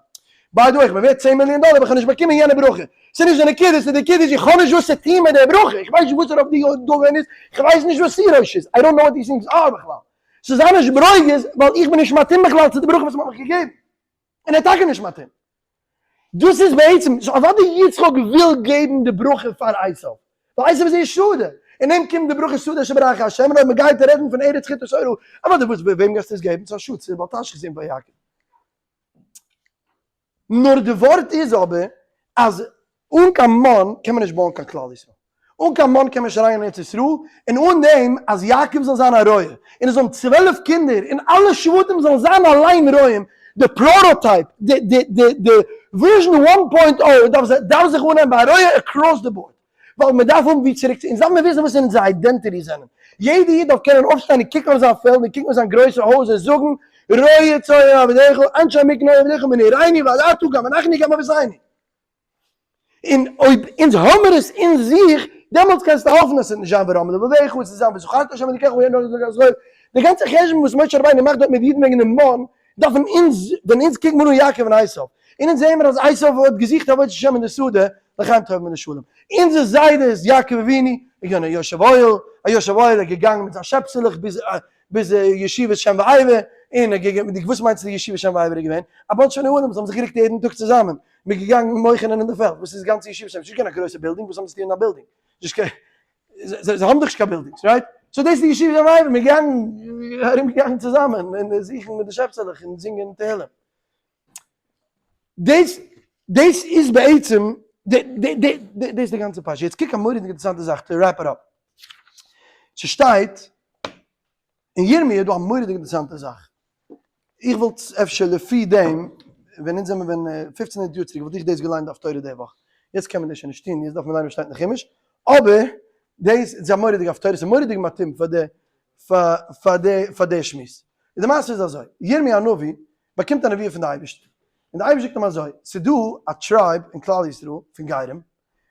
by the way איך בין ווערט צען מיליאן דאלער אבער איך האב נישט באקומען יענע ברכה, ס'איז נישט די נקודה, ס'איז די נקודה איז איך האב נישט וואס צו טון מיט די ברכה, איך ווייס נישט וואס רב דגן איז, איך ווייס נישט וואס תירוש איז, I don't know what these things are בכלל, ס'איז זיי נישט ברוגז ווייל איך בין נישט מתאים בכלל צו די ברכה וואס מ'האט מיך געגעבן, און ער איז טאקע נישט מתאים. דאס איז בעצם, so אוודאי יצחק וויל געבן די ברכה פאר עשיו, ווייל עשיו איז איש שדה, און אים קומט די ברכה שדה אשר ברך השם, און אויב מען גייט רעדן פון ארץ חיטה ושעורה, אוודאי וואס וועם גייסטו עס געבן, ס'איז א שאד, ס'איז בל תשחית זון פאר יעקב. נאר די ווארט איז אבער אז אן קיין מן קען מען נישט בויען קיין כלל ישראל. אן קיין מן קען מען נישט אריינגיין אין ארץ ישראל, און אן דעם אז יעקב זאל זיין א רועה, און עס זאלן 12 קינדער און אלע שבטים זאלן זיין אליין רועים, די prototype, די די די די version one point o דארף זיך אנהייבן ביי א רועה across the board. ווייל מען דארף האבן וואו צוריק צו, אונז דארף מיר וויסן וואס אונזער identity זענען. יעדע איד דארף קענען אויפשטיין און קוקן אויף זיין פעלד און קוקן אויף זיין גרויסע הויז און זאגן, רועה צאן עבדיך, אנשי מקנה עבדיך מנערינו ועד עתה גם אנחנו גם אבותינו. און אויב אונז האמיר עס אין זיך, דעמאלטס קענסטו האפן אז ס'וועט נישט זיין ורם לבבך, און ס'וועט זיין וזכרת ה' אלוקיך הוא הנותן לך את די גאנצע חשבון וואס משה רבינו מאכט דארט מיט אידן וועגן דעם מן, דארפן אונז, ווען אונז קוקן מיר אן יעקב און עשיו, און אונז זעען מיר אז עשיו האט געזוכט עבודת השם אין די שדה, לחיים טובים ולשלום. אונזער זיידע איז יעקב אבינו, איז געווען א יושב אוהל, א יושב אוהל איז געגאנגען מיט זיין שעפסעלעך ביז ביז ישיבת שם ועבר, און ער געגעבן, וואס מיינסטו די ישיבת שם ועבר איז געווען? א bunch פון נערים וואס האבן זיך גערוקט יעדן טאג צוזאמען, מען איז געגאנגען מוח'נען אין די פעלד, וואס איז גאנצע ישיבת שם? ס'איז נישט געווען א גרויסע בילדינג, וואס האבן זיי צו טון אין א בילדינג? נישט קיין, זיי האבן דאך נישט קיין buildings, right? so דאס איז די ישיבת שם ועבר, מען איז געגאנגען, ארום געגאנגען צוזאמען, און זוכן מיט די שעפסעלעך און זינגען תהלים. דאס דאס איז בעצם דאס איז די גאנצע פרשה. יעצט קוק א מורא'דיגע אינטערעסאנטע זאך to wrap it up. ס'שטייט אין ירמי' איז דא א מורא'דיגע אינטערעסאנטע זאך. איך וואלט אפשר לפי דעם, ווען אונז זעמיר ווען פופצן הונדערט יאר צוריק וואלט איך דאס געליינט די הפטורה די וואך. יעצט קען מען דאס שוין נישט טון, יעצט דארף מען ליינען וואס שטייט אין חומש. אבער דאס איז א מורא'דיגע הפטורה, ס'איז מורא'דיג מתאים פאר די פאר די פאר די שמועס. און די מעשה איז אזוי, ירמי' הנביא באקומט א נבואה פון די אייבערשטער, און די אייבערשטער זאגט אים אזוי, ס'איז דא א tribe אין כלל ישראל פון גרים,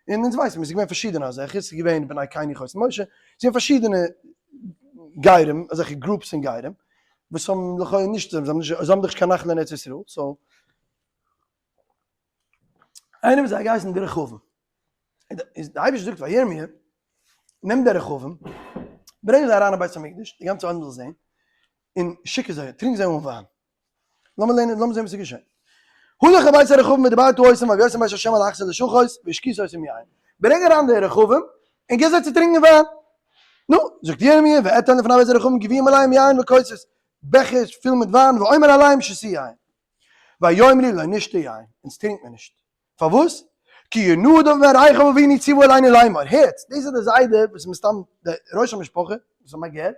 און אונז ווייסן מיר ס'איז געווען פארשידענע אזעלכע, ס'איז געווען בני קיני חותן משה, ס'איז געווען פארשידענע גרים, אזעלכע groups פון גרים, וואס האבן לכאו' נישט, זיי האבן נישט, זיי האבן דאך נישט קיין נחלה אין ארץ ישראל, so איינער פון זיי האט געהייסן די רכבים, איז די אייבערשטער זאגט פאר ירמי', נעם די רכבים, ברענג זיי אריין אין בית המקדש, די גאנצע עולם זאל זען, און שיק זיי, טרינק זיי אן וויין. לאמיר לערנען, לאמיר זען וואס איז געשען. הלך לבית הרכבים ודברת אותם והביאותם בית השם אל האחז לשחות והשקית אותם יין. ברענג אריין די רכבים און גיב זיי צו טרינקען וויין. נו, זאגט ירמי', ואתן לפני בית הרכבים גביעים מלאים יין וכוסות, בעכערס פול מיט וויין, ואומר אליהם שתו יין. ויאמרו לא נשתה יין, אונז טרינקט מען נישט. פארוואס? כי יונדב בן רכב אבינו ציוה עלינו לאמור, הערטס, דאס איז דער זיידע וואס איז מסתם דער ראש המשפחה, וואס איז א גר,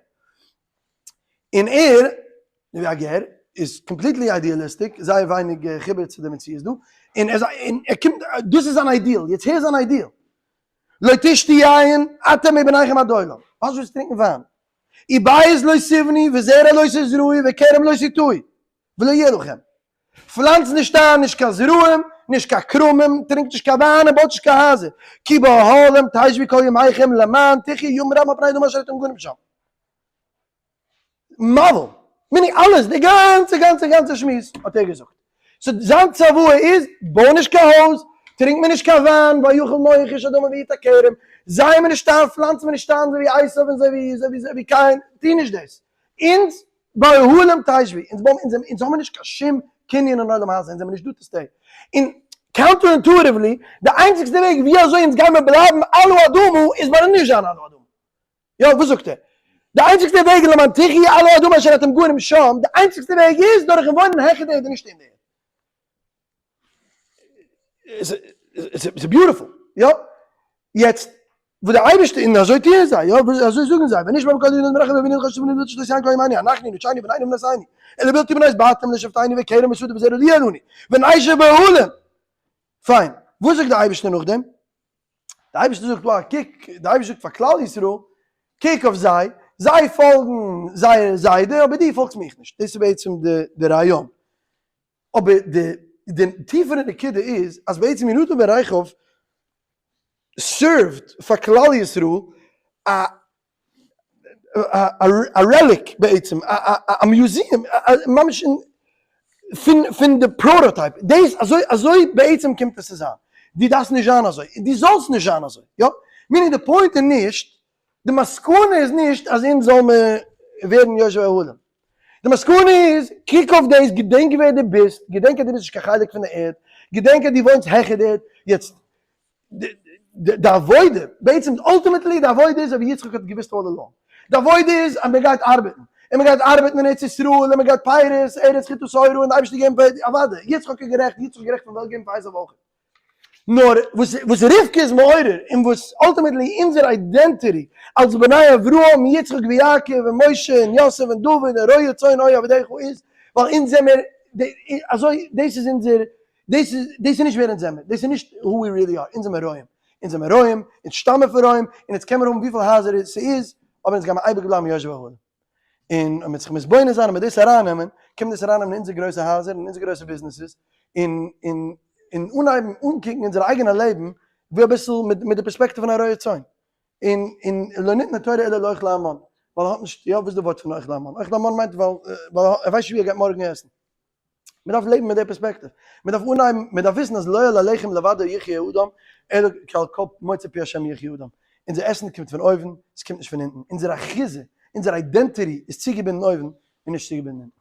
און ער, ווי א גר, איז completely idealistic, זייער ווייניג חיבור צו די מציאות דא, און ער און ער קומט, דאס איז זיין ideal, יעצט הער זיין ideal, לא תשתו יין אתם ובניכם עד עולם, פארוואס ווילסטו טרינקען וויין? ובית לא תבנו וזרע לא תזרעו וכרם לא תטעו, ולא יהיה לכם. פלאנץ נישט איין נישט קיין זרעים, נישט קיין כרמים, טרינקט נישט קיין וויין און בויט נישט קיין הייזער, כי באהלים תשבו כל ימיכם למען תחיו ימים רבים על פני האדמה אשר אתם גרים שם. מבול, meaning אלעס, די גאנצע גאנצע גאנצע שמועס האט ער געזאגט. so זיין צוואה איז, בוי נישט קיין הויז, טרינק מיר נישט קיין וויין, ויכל נח איש אדמה ויטע כרם, זיי מיר נישט איין, פלאנץ מיר נישט איין אזוי ווי עשו און אזוי ווי אזוי ווי קין, טו נישט דאס. אונז באהלים תשבו, אונז בויען אונז אונז האבן נישט קיין שום קנין אין עולם הזה, אונז זעמיר נישט דא to stay. און counterintuitively, די איינציגסטע וועג ווי אזוי אונז גיימיר בלייבן על האדמה איז ביי נישט זיין על האדמה. יא, וואס זאגט ער? די איינציגסטע וועג למען תחי' על האדמה אשר אתם גרים שם, די איינציגסטע וועג איז דורכן וואוינען העכער די ערד און נישט אין די ערד. ס'איז beautiful, יא? יעצט, וואס דער אייבערשטער, און אזוי טוען זיי, יא, אזוי זאגן זיי, ונשמע בקול יונתן בן רחב אבינו נחש בנו נתן שתות יין כל ימינו, אנחנו נשינו בנינו ובנותינו, אל בלתי בנות בתים לשבטינו וכרם ושדה וזרע לא יהיה לנו, ונשב באהלים. פיין, וואס זאגט דער אייבערשטער נאכדעם? דער אייבערשטער זאגט, וואו, קוק, דער אייבערשטער זאגט פאר כלל ישראל, קוק אויף זיי, זיי פאלגן זייער זיידע, אבער דו פאלגסט מיך נישט. דאס איז בעצם די רעיון. אבער די די טיפערע נקודה איז אז בעצם יונתן בן רכב serve ט פאר כלל ישראל א א relic בעצם, א museum, ממש פון פון די prototype, דאס אזוי אזוי בעצם קומט עס צו זיין, דו דארפסט נישט זיין אזוי, און דו זאלסט נישט זיין אזוי, יא? meaning די point איז נישט, די מסקנא איז נישט אז אונז זאל מען ווערן יושבי אהלים, די מסקנא איז, קוק אויף דאס, געדענק ווער דו ביסט, געדענק אז דו ביסט נישט קיין חלק פון די ערד, געדענק אז דו וואוינסט העכער די ערד, יעצט, די עבודה, בעצם ultimately די עבודה איז אזוי ווי יצחק האט געוואוסט all along, די עבודה איז אז מען גייט ארבעטן, און מען גייט ארבעטן אין ארץ ישראל, און מען גייט פירות, ארץ חיטה ושעורה, און די אייבערשטער געבן פאר, אוודאי, יצחק איז גערעכט, יצחק איז גערעכט פון וועלט געבן פאר עשו אויך. נאר וואס וואס רבקה איז מעורר, און וואס ultimately אונזער identity אלס בני אברהם יצחק ויעקב און משה און יוסף און דוד און רועה צאן הוי עבדיך איז, ווייל אונז זעמיר אזוי, דאס איז אונזער, דאס איז דאס איז נישט ווער אונז זעמיר, דאס איז נישט who we really are, אונז זעמיר רועים. אונז זעמיר רועים, אונז שטאמען פון רועים, און אונז קען מיר האבן וויפיל הייזער ס'איז, אבער אונז גיימיר אייביג בלייבן יושבי אהלים. און אויב מ'וועט זיך מתבונן זיין און מ'וועט דאס ארייננעמען, קען מען דאס ארייננעמען אין אונזער גרויסע הייזער און אונזער גרויסע ביזנעסעס, און און און אנהייבן אנקוקן אונזער אייגענע לעבן ווי אביסל מיט מיט די פערספעקטיוו פון א רועה צאן. און און לא ניתנה תורה אלא לאוכלי המן, ווייל ער האט נישט, יא וואס איז די ווארט פון אוכלי המן? אוכלי המן מיינט ווייל ווייל ער ווייסט נישט ווי ער גייט מארגן עסן. מען דארף לעבן מיט די פערספעקטיוו, מען דארף אנהייבן, מען דארף וויסן אז לא על הלחם לבדו יחיה האדם, אלא כי על כל מוצא פי השם יחיה האדם. אונזער עסן קומט פון אויבן, עס קומט נישט פון אונטן. אונזער אחיזה, אונזער identity איז צוגעבינדן אויבן און נישט צוגעבינדן אונטן.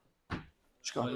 שכוח.